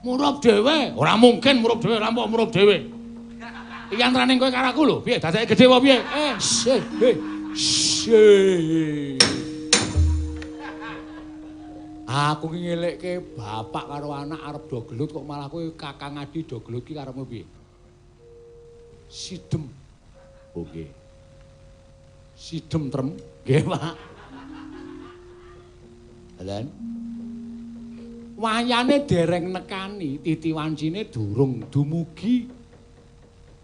Murup dhewe, ora mungkin murup dhewe, lampu murup dhewe. Iki antarane kowe karo aku lho, piye dadake gedhe apa piye? Aku ki ngelekke bapak karo anak arep do gelut kok malah kowe Kakang Adi do gelut ki karepmu piye? Sidem. Oke. Sidem trem. Nggih, Pak. Lan wayane dereng nekani, titi wancine durung dumugi.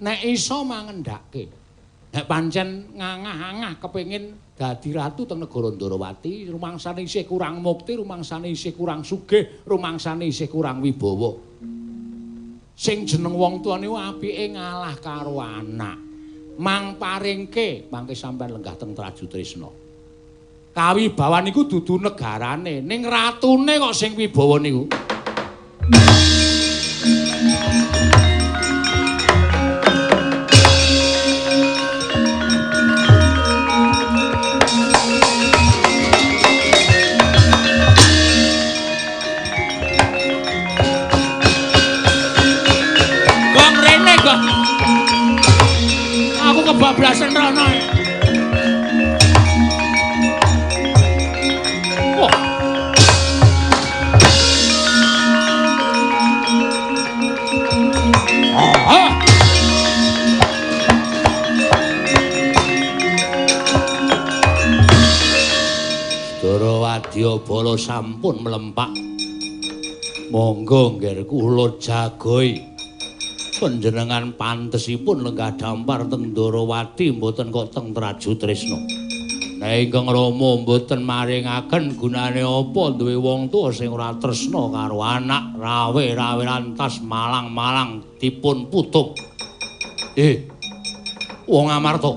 Nek iso mangendhake. Nek pancen ngangah-angah kepengin dadi ratu teng negara Ndorowati, rumangsane isih kurang mukti, rumangsane isih kurang sugih, rumangsane isih kurang wibawa. Sing jeneng wong tuwa niku apike ngalah karo anak. Mang paringke mangke sampean lenggah teng Traju Tresna. Kawibawan niku dudu negarane, ning ratune kok sing wibawa niku. Gong rene, Gong. Aku kebablasan rono. Wadyabala sampun mlempak. Monggo ngger kula jagoi. Panjenengan pantesipun lenggah dampar teng Ndorowati mboten kok teng Traju Tresna. Nek ingkang Rama mboten maringaken gunane apa duwe wong tuwa sing ora tresna karo anak, rawe-rawe lantas malang-malang dipun putung. Wong Amarta,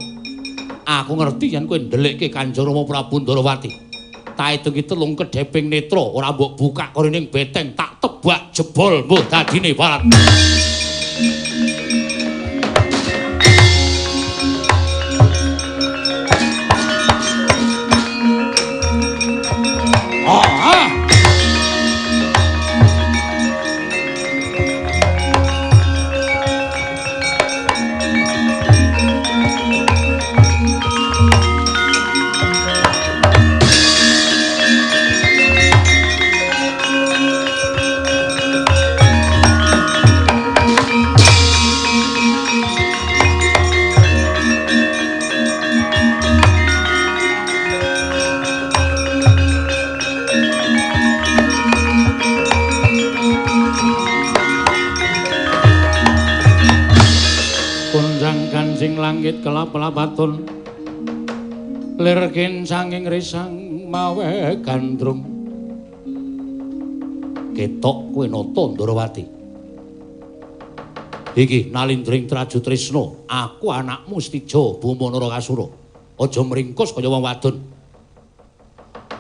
aku ngerti yen kowe ndelikke Kanjeng Rama Prabu Ndorowati. Tak hitung telung kedheping netra ora mbok buka korining beteng tak tebak jebol mbuh dadine barat. langit kelap-lapatun lir kincanging risang mawe gandrung. Ketok kowe nata Ndorowati. Iki nalindring Trajutrisna, aku anakmu Setija Boma Narakasura. Aja mringkus kaya wong wadon.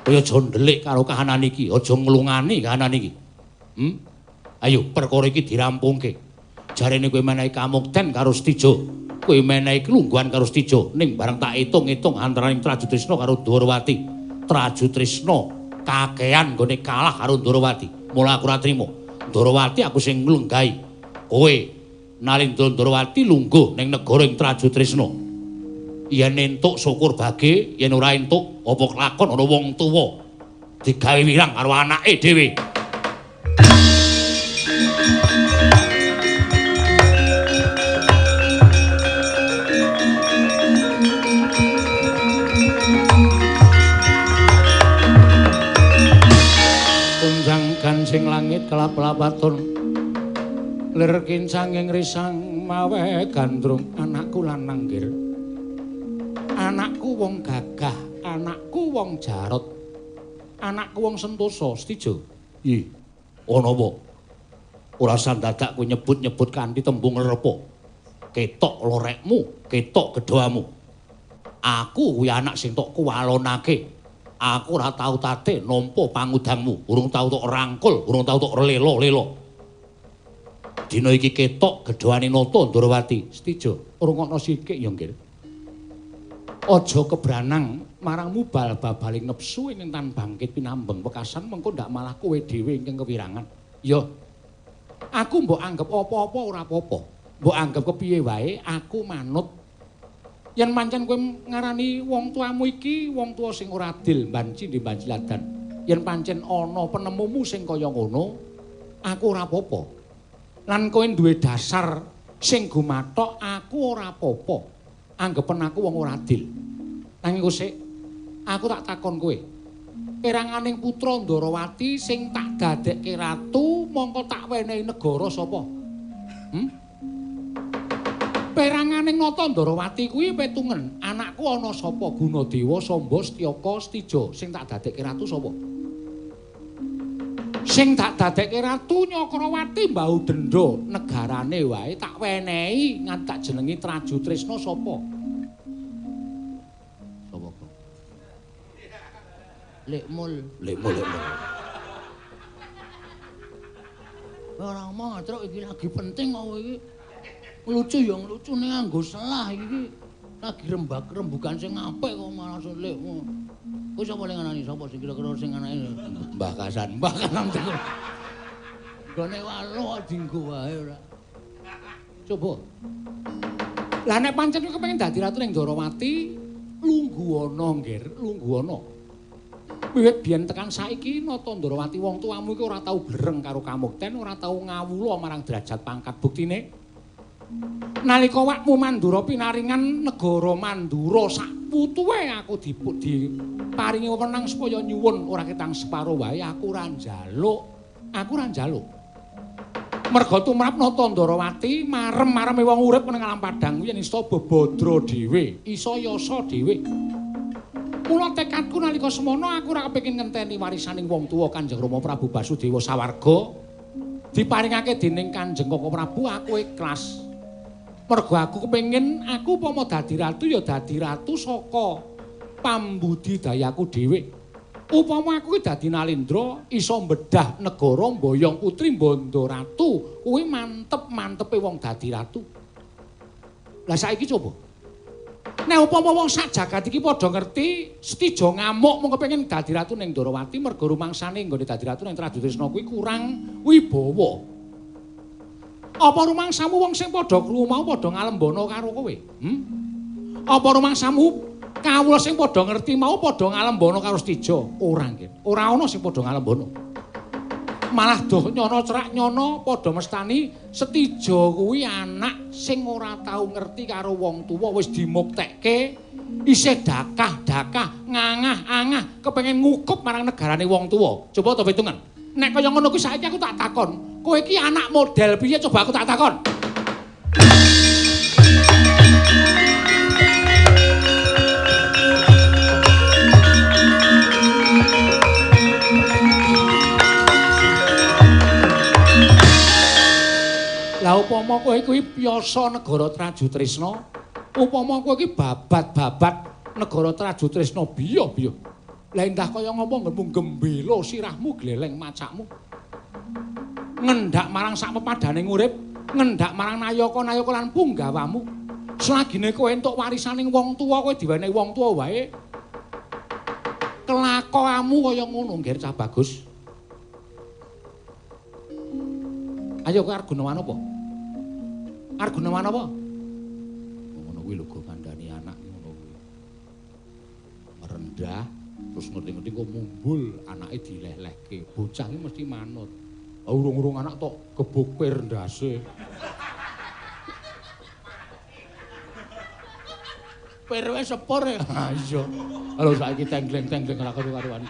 Kowe aja ndelik karo kahanan iki, aja nglungani kahanan iki. Ayo perkara iki dirampungke. Jarene kowe menehi kamukten karo Setija, kowe menehi kelungguhan karo Setija, ning bareng tak itung-itung antaraning Trajutrisna karo Ndorowati. Trajutrisna kakean nggone kalah karo Ndorowati. Mula aku ora trima. Ndorowati aku sing nglunggahi. Kowe Nalindra Ndorowati lungguh ning negara ing Trajutrisna. Yen entuk syukur bage, yen ora entuk apa kelakon ana wong tuwa digawe wirang karo anake dhewe. Kunjang gansing langit kelap-lapatun lir kincanging risang mawe gandrung. Anakku lanang nggir, anakku wong gagah, anakku wong jarot, anakku wong sentosa. Setija, ih ana apa? Ora sandadak kowe nyebut-nyebut kanthi tembung repa. Ketok lorekmu, ketok gedhamu. Aku kuwi anak sing tok kuwalonake. Aku ora tau tate nampa pangudangmu, urung tau tok rangkul, urung tau tok lelo-lelo. Dina iki ketok gedhoane nata Ndorowati. Setija, rungokno sikik ya nggir. Aja kebranang marang mubal babaling nepsu ing tan bangkit pinambeng wekasan, mengko ndak malah kowe dhewe ingkang kewirangan. Ya. Aku mbok anggap apa-apa ora apa-apa. Mbok anggap kepiye wae aku manut. Yen pancen kowe ngarani wong tuamu iki wong tuwa sing ora adil, banci ndi banci ladan. Yen pancen ana penemumu sing kaya ngono, aku ora apa-apa. Lan kowe duwe dasar sing gumathok, aku ora apa-apa. Anggepen aku wong ora adil. Nanging sik, aku tak takon kowe. Peranganing putra Ndorowati sing tak dadekke ratu, mongko tak wenehi negara sapa? Peranganing nata Ndorowati kuwi petungen, anakku ana sapa? Gunadewa, Samba, Setyaka, Setija. Sing tak dadekke ratu sapa? Sing tak dadekke ratu Nyakrawati mbau denda negarane wae tak wenehi nganti tak jenengi Trajutrisna sapa? Sapa kok? Lekmul, lekmul, lekmul. Ora ngomong truk iki lagi penting kok iki. Lucu ya lucu ning nganggo selah iki. Lagi rembak-rembugan sing apik kok malah lekmul. Kowe sapa sing nganani sapa sing kira-kira sing anake Mbah Kasan. Mbah Kasan iku. Nggone walo dinggo wae ora. Coba. Lah nek pancen kowe kepengin dadi ratu ning Ndorowati, lungguhana nggir, lungguhana. Wiwit biyen tekan saiki nata Ndorowati wong tuamu iki ora tau blereng karo kamukten, ora tau ngawula marang derajat pangkat. Buktine nalika wakmu Mandura pinaringan negara Mandura sak putuwe aku diparingi wewenang supaya nyuwun ora ketang separo wae, aku ora njaluk. Aku ora njaluk. Merga tumrap nata Ndorowati marem-mareme wong urip ning alam padang kuwi yen iso bebadra dhewe, iso yasa dhewe. Mula tekadku nalika semono aku ora kepengin ngenteni warisaning wong tuwa Kanjeng Rama Prabu Basudewa sawarga diparingake dening Kanjeng Koko Prabu, aku ikhlas. Mergo aku kepengin aku upama dadi ratu ya dadi ratu saka pambudidayaku dhewe. Upama aku ki dadi Nalindra iso mbedah negara mboyong putri mbondo ratu, kuwi mantep-mantepe wong dadi ratu. Lah saiki coba. Nek upama wong sak jagat iki padha ngerti Setija ngamuk mung kepengin dadi ratu ning Ndorowati mergo rumangsane nggone dadi ratu ning Trajutrisna kuwi kurang wibawa. Apa rumangsamu wong sing padha krungu mau padha ngalembono karo kowe? Apa rumangsamu kawula sing padha ngerti mau padha ngalembono karo Setija? Ora nggih. Ora ana sing padha ngalembono. Malah doh nyono cerak nyono padha mestani Setija kuwi anak sing ora tau ngerti karo wong tuwa, wis dimuktekke isih dakah-dakah ngangah-angah kepengin ngukup marang negarane wong tuwa. Coba to pitungan. Nek kaya ngono kuwi saiki aku tak takon, kowe iki anak model piye coba aku tak takon. Lah upama kowe kuwi piyasa negara Trajutrisna, upama kowe iki babat-babat negara Trajutrisna biya-biya. Lah endah kaya ngapa nggonmu gembela sirahmu gleleng macakmu. Ngendak marang sak pepadane urip, ngendak marang nayaka-nayaka lan punggawamu. Selagine kowe entuk warisaning wong tuwa, kowe diwenehi wong tuwa wae. Kelakuanmu kaya ngono, Ngger Cah Bagus. Ayo kowe arep gunawan apa? Arep gunawan apa? Ngono kuwi lho go kandhani anak ngono kuwi. Merendah terus ngerti-ngerti kok mumbul anake dileh-lehke. Bocah iki mesti manut. Urung-urung anak tok gebuk pir ndase. Pir wis sepur ya. Ha iya. Halo saiki tenggleng-tenggleng ora karu-karuan.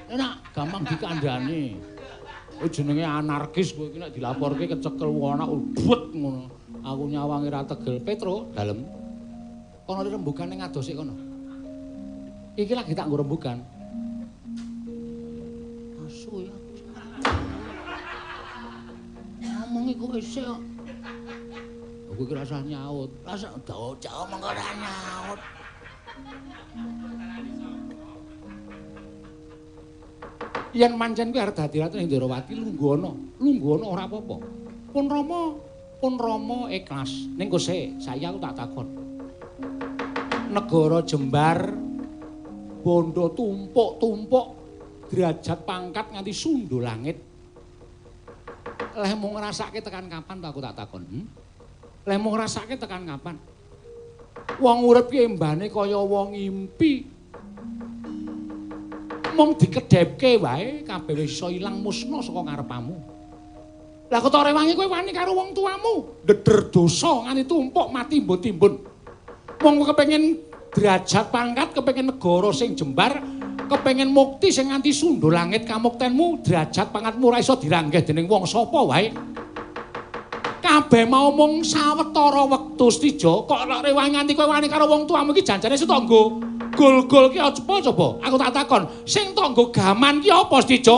Enak, gampang dikandhani. Oh jenenge anarkis kowe iki nek dilaporke kecekel wong anak ubet ngono. Aku nyawangi ra tegel. Petro dalem. Kono rembugan ning adoh sik kono. Iki lagi tak nggo rembugan. Asu ya. Ngomong iku isih kok. Aku iki rasah nyaut. Rasah docok omong ora nyaut. Yen mancen kuwi arep dadi ratu ning Ndorowati lungguhana, lungguhana ora apa-apa. Pun Rama ikhlas. Ning kose, saiki aku tak takon. Negara jembar bondo tumpuk-tumpuk derajat pangkat nganti sundul langit. Lehmu ngrasake tekan kapan to aku tak takon? Lehmu ngrasake tekan kapan? Wong urip ki embane kaya wong ngimpi. Mung dikedhepke wae kabeh wis iso ilang musna saka ngarepamu. Lah kok rewangi kowe wani karo wong tuamu, ndeder dosa nganti tumpuk mati timbun-timbun. Wong kepengin derajat pangkat, kepengin negara sing jembar, kepengin mukti sing nganti sundul langit kamuktenmu, derajat pangkatmu ora iso diranggeh dening wong sapa wae. Kabeh mau mung sawetara wektu Setija, kok rewangi nganti kowe wani karo wong tuamu iki janjane sing tangga. Gol-gol ki apa coba? Aku tak takon, sing tangga gaman ki apa Setija?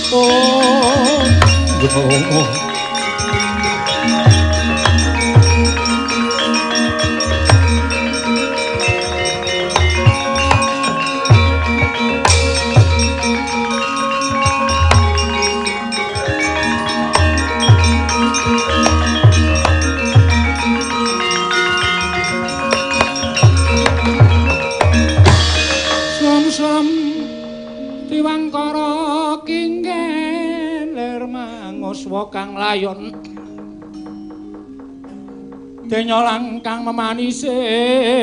Oh, oh. Kang layon denya langkang memanise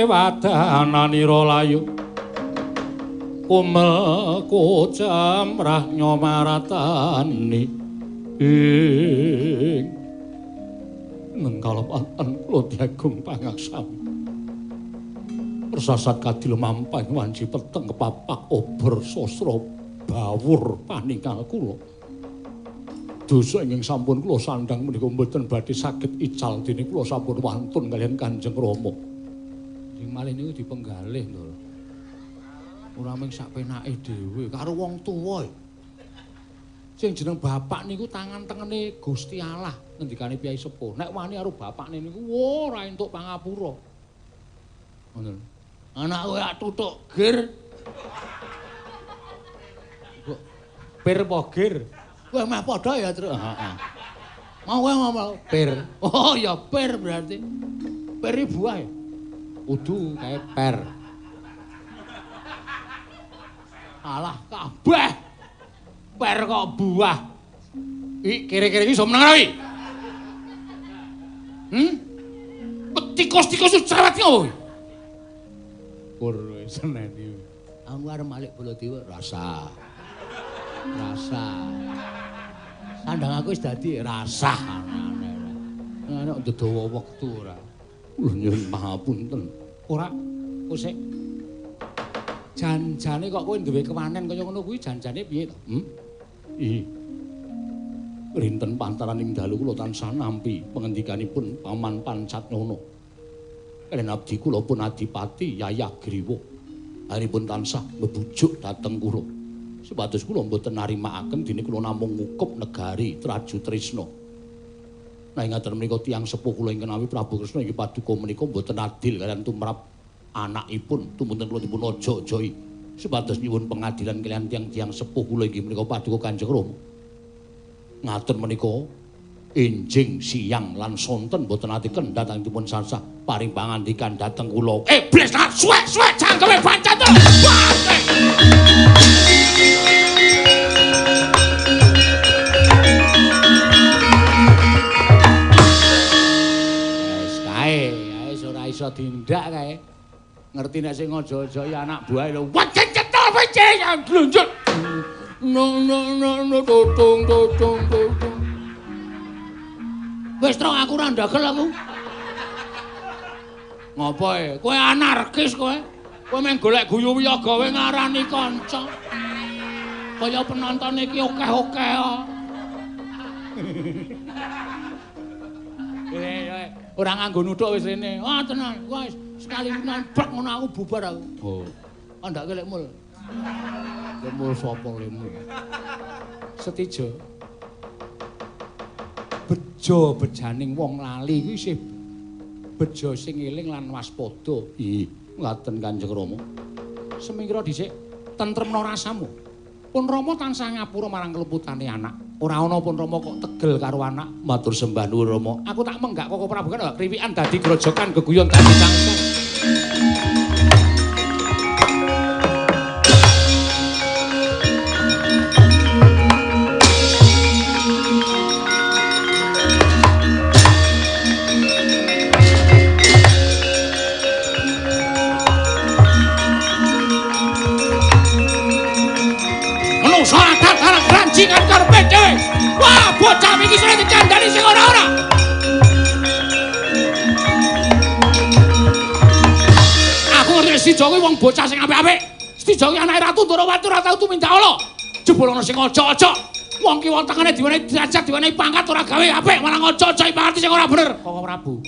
wadananira layu kumel kocamrah nyomaratani ing nengkalapatan kula diagung pangaksami persasat kadil mampang wanci peteng kepapak obor sosro bawur paningal kula. Dosa ingkang sampun kula sandhang menika mboten badhe saged ical dene kula sampun wantun kaliyan Kanjeng Rama. Sing malih niku dipenggalih lho. Ora mung sak penake dhewe karo wong tuwa. Sing jeneng bapak niku tangan tengene Gusti Allah ngendikane Kyai Sepuh. Nek wani karo bapakne niku ora entuk pangapura. Ngoten. Anak kowe ak tutuk gir. Kok pir apa gir? Kowe meh padha ya, Truk. Heeh. Mau kowe ngomong pir. Oh ya pir berarti. Pir iki buah ya. Kudu kae per. Alah kabeh. Per kok buah. Iki kere-kere iki iso meneng ora iki? Tikus-tikus cerewet ki opo kuwi? Kur seneni. Aku arep malik Baladewa rasa. Rasa. Sandang aku wis dadi rasah aneh. Nek ndedawa wektu ora. Kula nyuwun pangapunten. Ora, kosek. Janjane kok kowe duwe kewanen kaya ngono kuwi janjane piye to? Ih. Rinten pantaraning dalu kula tansah nampi pangendikanipun Paman Pancatnana. Kaliyan abdi kula pun Adipati Yayah Griwa. Aripun tansah mebujuk dhateng kula. Supados kula mboten narimakaken dene kula namung ngukup negari Trajutrisna. Nah ngaten menika tiyang sepuh kula ingkang nawi Prabu Kresna inggih paduka menika mboten adil kaliyan tumrap anakipun tumunten kula dipun aja-ajahi supados nyuwun pengadilan kaliyan tiyang-tiyang sepuh kula inggih menika paduka Kanjeng Rama. Ngaten menika enjing siang lan sonten mboten ati kendhat dipun sansah paring pangandikan dhateng kula. Iblis lah suwek-suwek cangkeme pancet. Wis kae, wis ora iso tindak kae. Ngerti nek sing aja-aja anak buahe lho. Wajah cetel becik glunjut. No no no no tutung tutung tutung. Wis trok aku ora ndagel aku. Ngopo e? Kowe anarkis kowe. Kowe mung golek guyu wiyaga kowe ngarani kanca. Kaya penonton iki akeh-akeh kok. Ora nganggo nuthuk wis rene. Wah tenan, wis sekali nambak ngono aku bubar aku. Oh. Andake lekmul. Lekmul sapa lemu? Setijo. Bejo bejaning wong lali kuwi isih bejo sing eling lan waspada. Ih, ngaten Kanjeng Rama. Semingkira dhisik tentremna rasamu. Pun Rama tansah ngapura marang keleputane anak. Ora ana pun Rama kok tegel karo anak. Matur sembah nuwun Rama. Aku tak menggak Koko Prabu kan kriwikan dadi grojokan geguyon dadi tangsa. Jingan karepe dhewe. Wah, bocah iki sing dikandani sing ora-ora. Aku ngerti Setijo kuwi wong bocah sing apik-apik. Setijo kuwi anake Ratu Ndorowati ora tau tumindak ala. Jebul ana sing aja-aja. Wong ki wong tengene diwenehi derajat, diwenehi pangkat ora gawe apik, malah aja-aja pangkat sing ora bener. Koko Prabu.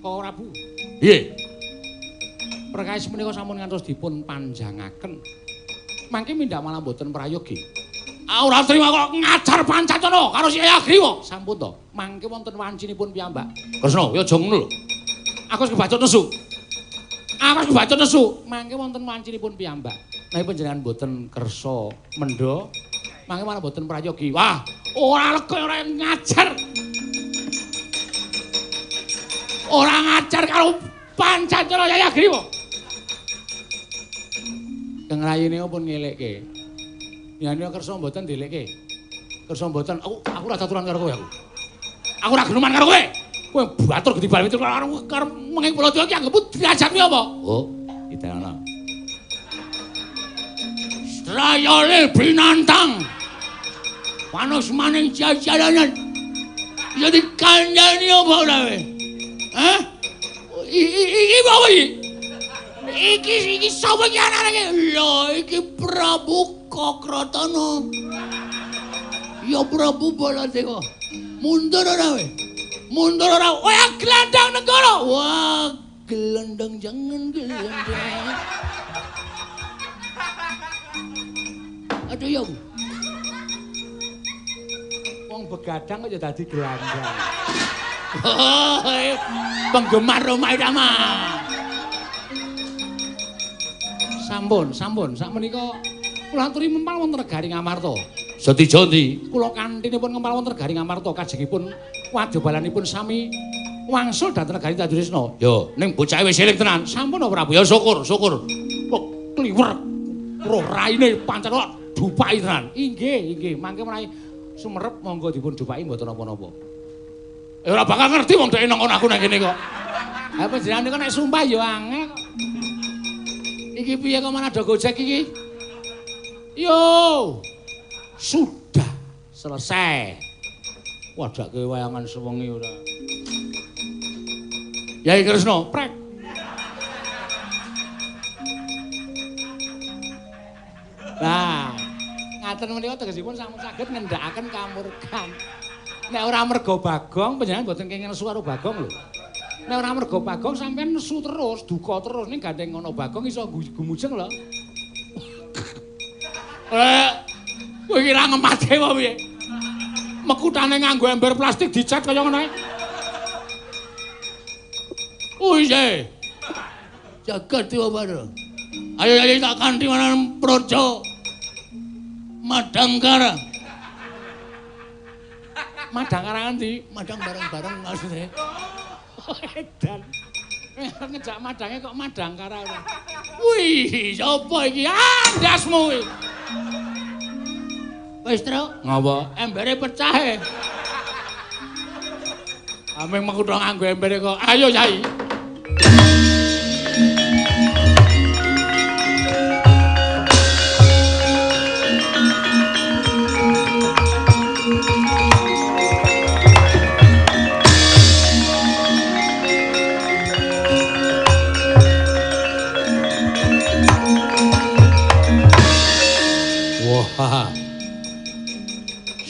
Koko Prabu. Piye? Perkawis menika sampun ngantos dipun panjangaken. Mangke mindhak malah mboten prayogi. Ora trima kok ngajar pancacana karo si Hayagriwa. Sampun to, mangke wonten wancinipun piyambak. Kresna, kowe aja ngono lho. Aku wis kebacut nesu. Aku wis kebacut nesu. Mangke wonten wancinipun piyambak. Nek panjenengan mboten kersa mendha, mangke malah mboten prayogi. Wah, ora lega ora ngajar. Ora ngajar karo pancacana Hayagriwa. Kang rayine pun ngelekke. Yen kersa mboten delekke. Kersa mboten, aku ora caturan karo kowe aku. Aku ora geneman karo kowe. Kowe batur gedhi bal witur karo karo menging Baladewa iki anggepmu derajatmu apa? Oh, ditelana. Strayole binantang. Panos maning jajalanan. Ya dikandani apa ora kowe? Hah? Iki apa iki? Iki sapa iki anake? Lho, iki Prabu Kokrotono. Ya Prabu Baladewa. Mundur ora kowe? Mundur ora? Wah, gelandang negara. Wah, gelandang jangan gelandang. Aduh ya. Wong begadang kok ya dadi gelandang. Penggemar Rhoma Irama. Sampun, sampun. Sakmenika kula aturi mempal wonten negari Ngamarta. Setijo ndi? Kula kantinipun ngempal wonten negari Ngamarta kajengipun wadyabalanipun sami wangsul dhateng negari Tanduresna. Yo, ning bocahe wis eling tenan. Sampun Prabu. Ya syukur, syukur. Kok kliwer roh raine pancen kok dupaki tenan. Inggih, inggih. Mangke menawi sumerep monggo dipun dupaki mboten napa-napa. Ya ora bakal ngerti wong dhek nang kono aku nang kene kok. Ha panjenengan niku nek sumpah ya angel kok. Iki piye kok malah do gojek iki? Yo. Sudah selesai. Wadake wayangan sewengi ora. Yai Kresna, prek. Lah, ngaten menika tegesipun sampun saged ngendhakaken kamurkan. Nek ora mergo Bagong, panjenengan mboten kenging nesu karo Bagong lho. Nek ora mergo Bagong sampean nesu terus, duka terus ning gandeng ana Bagong iso gumujeng lho. Kowe iki ra ngemate apa piye? Mekutane nganggo ember plastik dicat kaya ngono ae. Wis. Jagat dewa bara. Ayo ayo tak kanthi marang Praja Madangkara. Madangkara ngendi? Madang bareng-bareng maksudnya. Edan. Ngejak madange kok Madangkara ora. Wih, sapa iki? Andasmu kuwi. Wis, Truk. Ngapa? Embere pecah e. Ameng mengkutho nganggo embere kok. Ayo, Yai. Wah.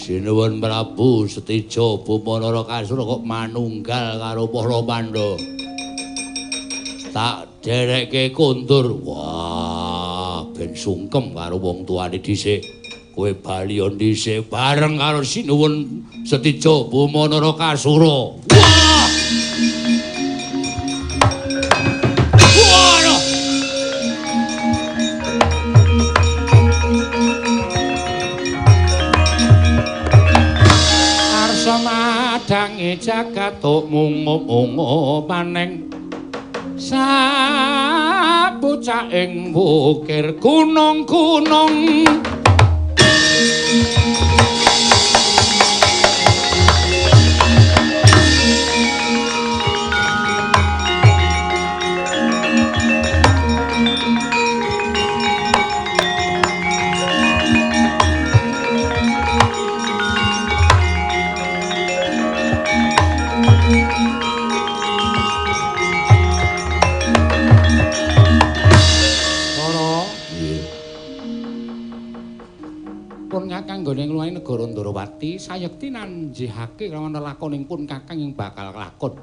Sinuwun Prabu Setija Boma Narakasura kok manunggal karo para Pandhawa. Tak derekke kondur. Wah, ben sungkem karo wong tuane dhisik. Kowe balion dhisik bareng karo Sinuwun Setija Boma Narakasura. Wah! Wah! Madange jagat mungup-mungup paning sabocah ing wukir gunung-gunung. Nggone ngluwahi negara Ndorowati sayekti nanjihake lawan lelakoning pun kakang ing bakal lakon.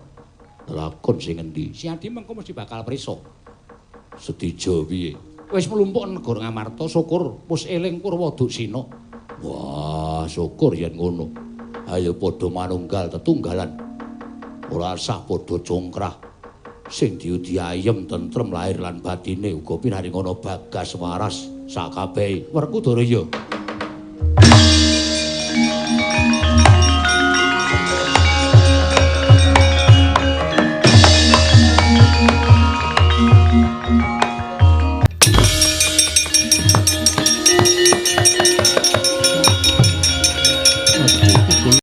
Lakon sing endi? Si Adi mengko mesti bakal prisa. Setija piye? Wis mlumpuk negara Ngamarta, syukur wis eling Purwa Duksina. Wah, syukur yen ngono. Ayo padha manunggal tetunggalan. Ora sah padha congkrah. Sing diudi ayem tentrem lahir lan batine uga pinaringono bagas waras sakabehe. Werkudara ya.